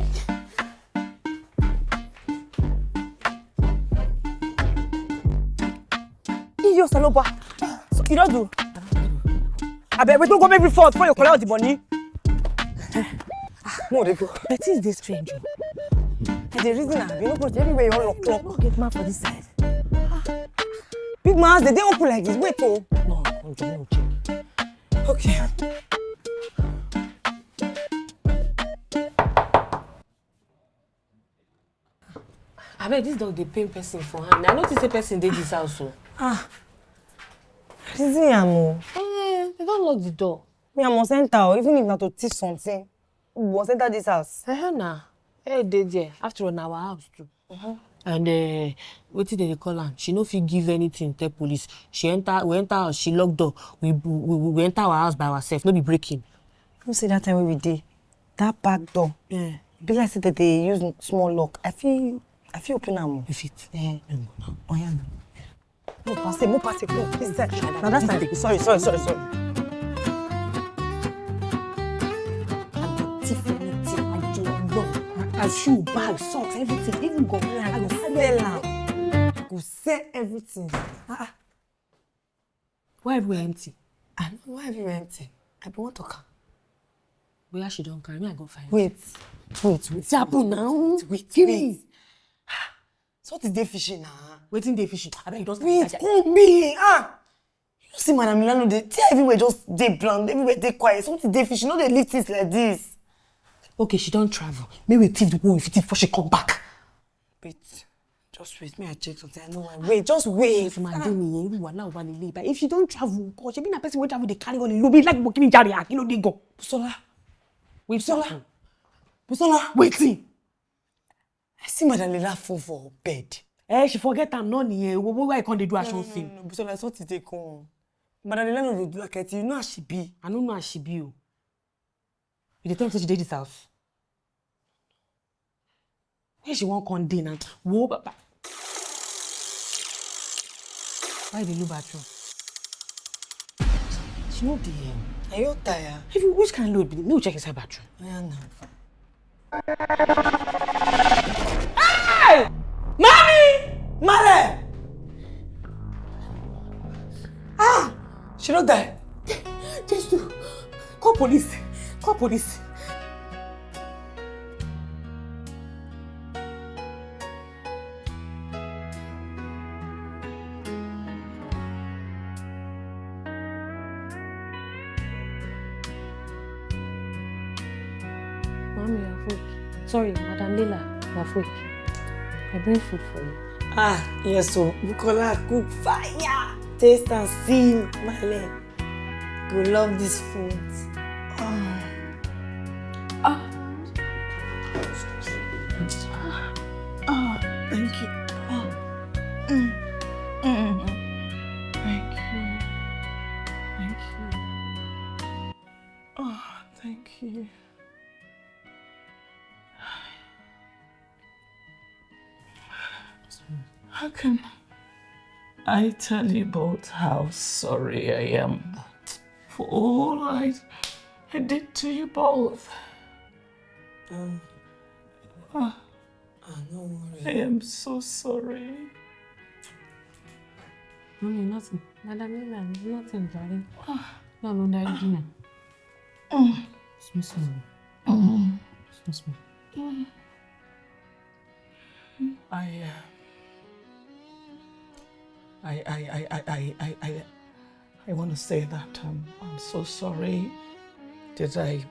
Iyo Saloba. So, you don't do. Abeg, we don't go make me fall before you collect the money. Mo dey go. The thing is this strange. I dey reason am. You no go everywhere you all lock lock. No get man for this side. Big man, they dey open like this. Wait, oh. No, no, no, no, check. Okay. Abeg, this dog dey pain person for hand. I no think say person dey this house o. Ah, reason am o. Eh, they don lock the door. Me, I must enter o, even if na to thief something. We must enter this house. Eh, na. Eh, dey there. After all, na our house too. And uh, wetin dem dey call am? She no fit give anything tell police. She enter, we enter house, she lock door. We we we, we enter our house by ourselves, no be breaking. You see that time wey we dey, that back door. Yeah. Be like say that they use small lock. I feel I feel open am. You fit. Eh. Oya na. Mo pass it, mo pass it, mo this side. Na that side. Sorry, sorry, sorry, sorry. I go thief anything, I do love. As shoe, bag, socks, everything, even go. I go sell am. I go sell everything. Ah, ah. Why everywhere empty? I know why everywhere empty. I be wan talk am. Where she don carry me, I go find. Wait, wait, wait. Wait, wait, wait. Something dey fishy na. Wetin dey fishy? Abeg, you don start. Wait, call me. Ah, you see, Madam Lila no dey. Everywhere just dey blank. Everywhere dey quiet. Something dey fishy. No dey leave things like this. Okay, she don travel. Make we thief the one we fit thief before she come back. Wait, just wait. Make I check something. I know why. Wait, just wait. If man dey me, you wala wala le. But if she don travel, God, she be na person wey travel dey carry on. You be like bokini jare akilo dey go. Busola. Wait, Busola. Busola. Wetin? I see Madam Lila phone for bed. Eh, she forget am no nìyẹn. Wo wo why you come dey do action thing? No, no, no, Busola, something dey come. Madam Lila no dey do like that. You know how she be. I no know how she be o. You dey tell me say she dey this house? Where she wan come dey now? Wo baba. Why you dey look bathroom? She no dey here. Are you tired? If you which kind load be this? Make we check inside bathroom. Oya na. Hey! Mommy! Male! Ah! She no die. Just do. Call police. Call police. Mommy, you're awake. Sorry, Madam Lila, you're awake. I bring food for you. Ah, yes, so Bukola cook fire. Taste and see, my leg. You love this food. Ah. Ah. Ah, thank you. Ah. Mm. Can I tell you both how sorry I am for all I, I did to you both? Um, Ah, ah, no I worry. am so sorry. Mommy, nothing. Madam Lila, nothing, darling. No, no, darling. Small, small. Small, small. I, uh, I, I, I, I, I, I, I, I want to say that um, I'm so sorry that I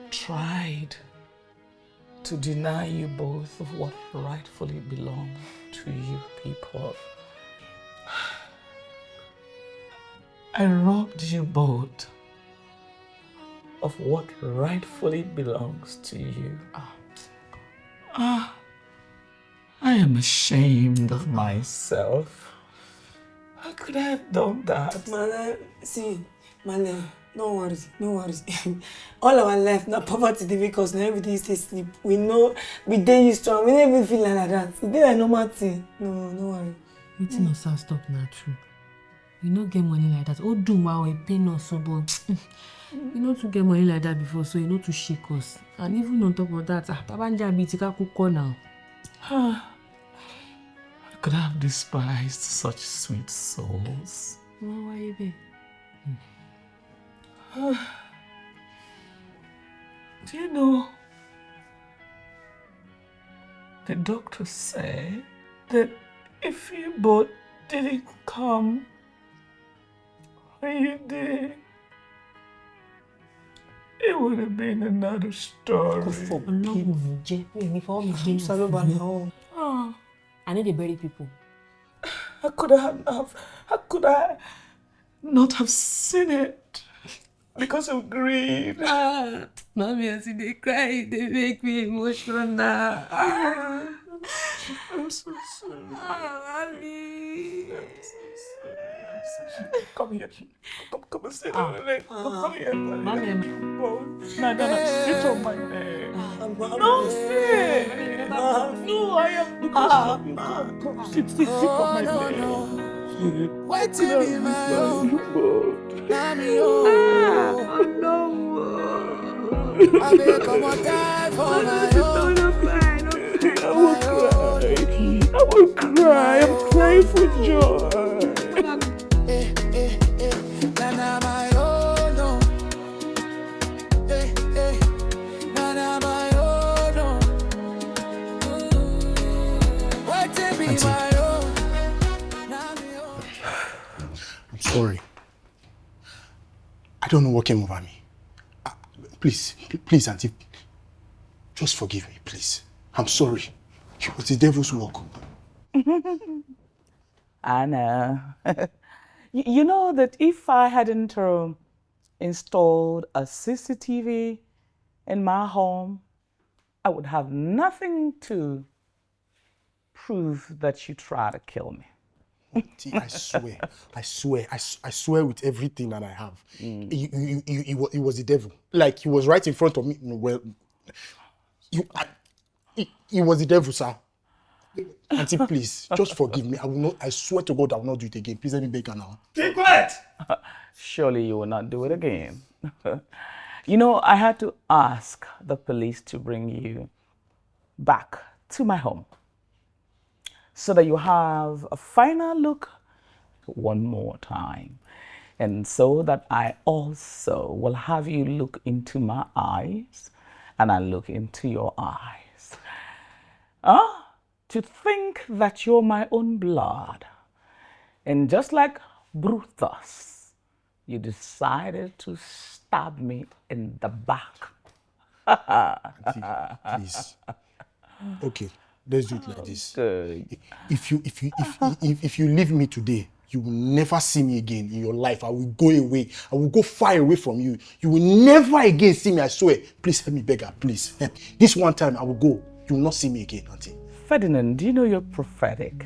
tried to deny you both of what rightfully belonged to you people. I robbed you both of what rightfully belongs to you. Ah, I am ashamed of myself. How could I have done that? Male, see, Male, no worry, no worry. All our life na poverty dey make us, na everything is still sleep. We know, we dey used to am, we no even feel like that. E dey like normal thing. No, no worry. Wetin Osa stop na true. You no get money like that. Oh, do wow, e pain us so, but you no too get money like that before, so you no too shake us. And even on top of that, ah, Babanja be tika kuko now. I could have despised such sweet souls. Why, why you be? Do you know? The doctor said that if you both didn't come when you did, it would have been another story. Ọlọ́run ò ní jẹ́, mi ò ní fọwọ́ mi gbé yàn. Saloba na home. Oh, I no dey bury people. I could have, have, how could I not have seen it because of greed? Ah, Mommy, as you dey cry, e dey make me emotional. Ah, I'm so sorry. ah, Mommy. Come here. Come, come and sit down. Come, come here. Mommy. Oh, no, no, no. Sit on my bed. Agbo, No, sit. No, I am the person. Come, come, sit, sit, sit on my bed. Wetin be my own? Na me o. No. I dey comot eye for my own. I will cry. I will cry. I'm crying for joy. Eh, eh, eh, na na my own o. Eh, eh, na na my own o. Wetin be Auntie. My own? Na me o. I'm sorry. I don't know what came over me. Uh, please, pl- please, Auntie, just forgive me, please. I'm sorry. It was the devil's work. Anna, you, you know that if I hadn't um, installed a C C T V in my home, I would have nothing to prove that you try to kill me. Auntie, I swear, I swear, I, s- I swear with everything that I have. He, he, he, he, wa- he was the devil. Like, he was right in front of me. No, well, you, I, he, he was the devil, sir. Auntie, please, just forgive me. I will not. I swear to God, I will not do it again. Please let me beg her now. Keep quiet! Surely you will not do it again. You know, I had to ask the police to bring you back to my home so that you have a final look one more time. And so that I also will have you look into my eyes and I look into your eyes. Huh? To think that you're my own blood. And just like Brutus, you decided to stab me in the back. Auntie, please. Okay, let's do it like this. Good. If you if you if, if if you leave me today, you will never see me again in your life. I will go away. I will go far away from you. You will never again see me. I swear. Please help me beg her. Please help. This one time I will go. You will not see me again, Auntie. Ferdinand, you know you're prophetic.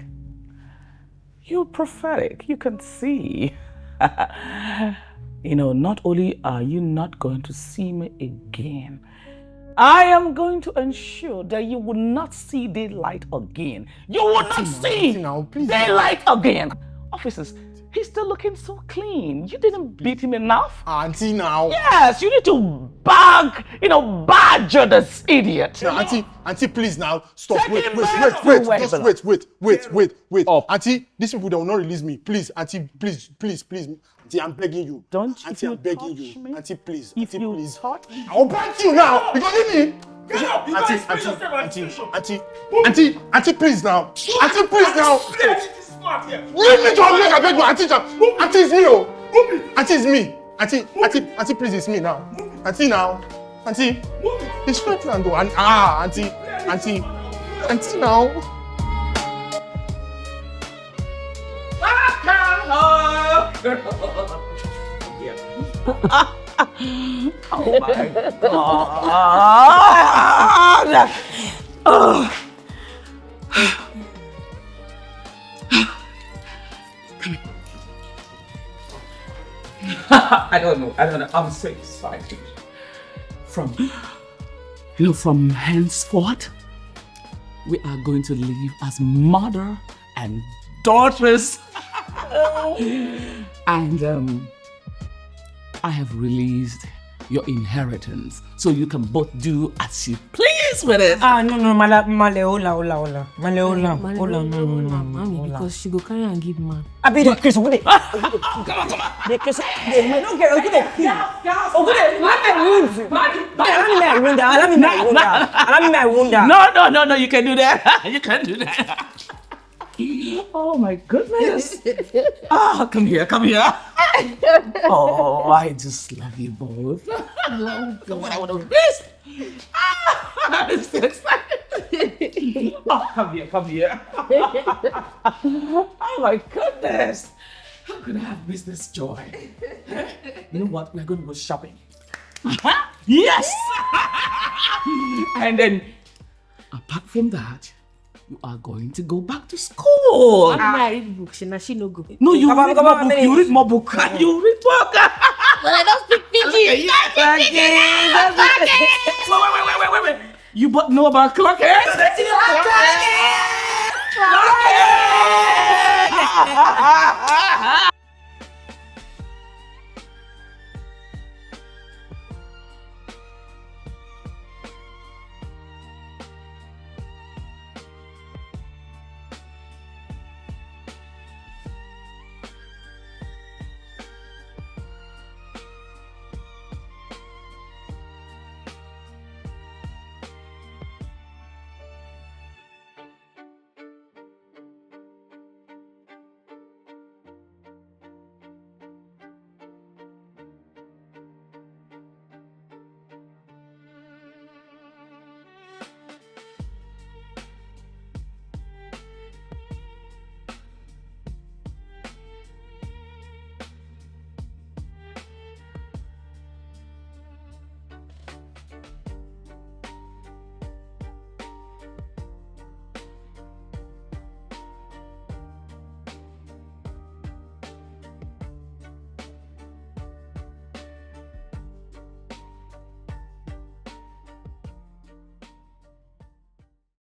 You're prophetic. You can see. You know, not only are you not going to see me again, I am going to ensure that you will not see daylight again. You will not Auntie, see Auntie, now, please. daylight again. Officers, he's still looking so clean. You didn't beat him enough. Auntie, now. Yes, you need to bag, you know, badger this idiot. No, auntie, auntie, please now. Stop. Take Wait, him wait, back wait, to wait. where Just he wait, wait, wait, wait, wait. Up. Auntie, these people, they will not release me. Please, auntie, please, please, please. Auntie, I'm begging you. Don't, if Auntie, you I'm begging touch you. me, Auntie, please. if Auntie, you please. touch I'll bite you now. You gonna leave me? Get up! You Auntie, can't explain auntie, yourself at auntie, this station. auntie, auntie, auntie, please now. Auntie, please now. Stay this smart here. Leave me to make a beg you, auntie. Auntie, it's me, oh. Move it. Auntie, it's me. Auntie, auntie, auntie, please, it's me now. Auntie now. Auntie, Move it. it's pregnant though. And, ah, auntie, auntie, auntie now. Oh my god! Oh. I don't know. I don't know. I'm so excited. From, you know, from henceforth, we are going to live as mother and daughters. And um, I have released your inheritance, so you can both do as you please with it. Ah, no, no, Mala, Male, hola, hola, hola. Male, hola, hola, no, no, no, Mommy, hola. Because she go carry and give man. I be the case. What they? Come on, come on. The case. They no get. Ogu dey kill. Ogu dey. Let me wound you. Let me my wound. Let me my wound. Let me my wound. No, no, no, no, you can do that. You can do that. Oh my goodness. Ah, come here, come here. Oh, I just love you both. Come on, I want to miss. Ah, I'm so excited. Oh, come here, come here. Oh my goodness. How could I have missed this joy? You know what? We're going to go shopping. Yes! And then, apart from that, you are going to go back to school. Why I read book? She na she no go. No, you Come on, read come more on, book. minute. You read more book. You read book. But I don't speak Pidgin. Yes. Okay, that's okay. Wait, wait, wait, wait, wait, wait. You both know about clock, eh?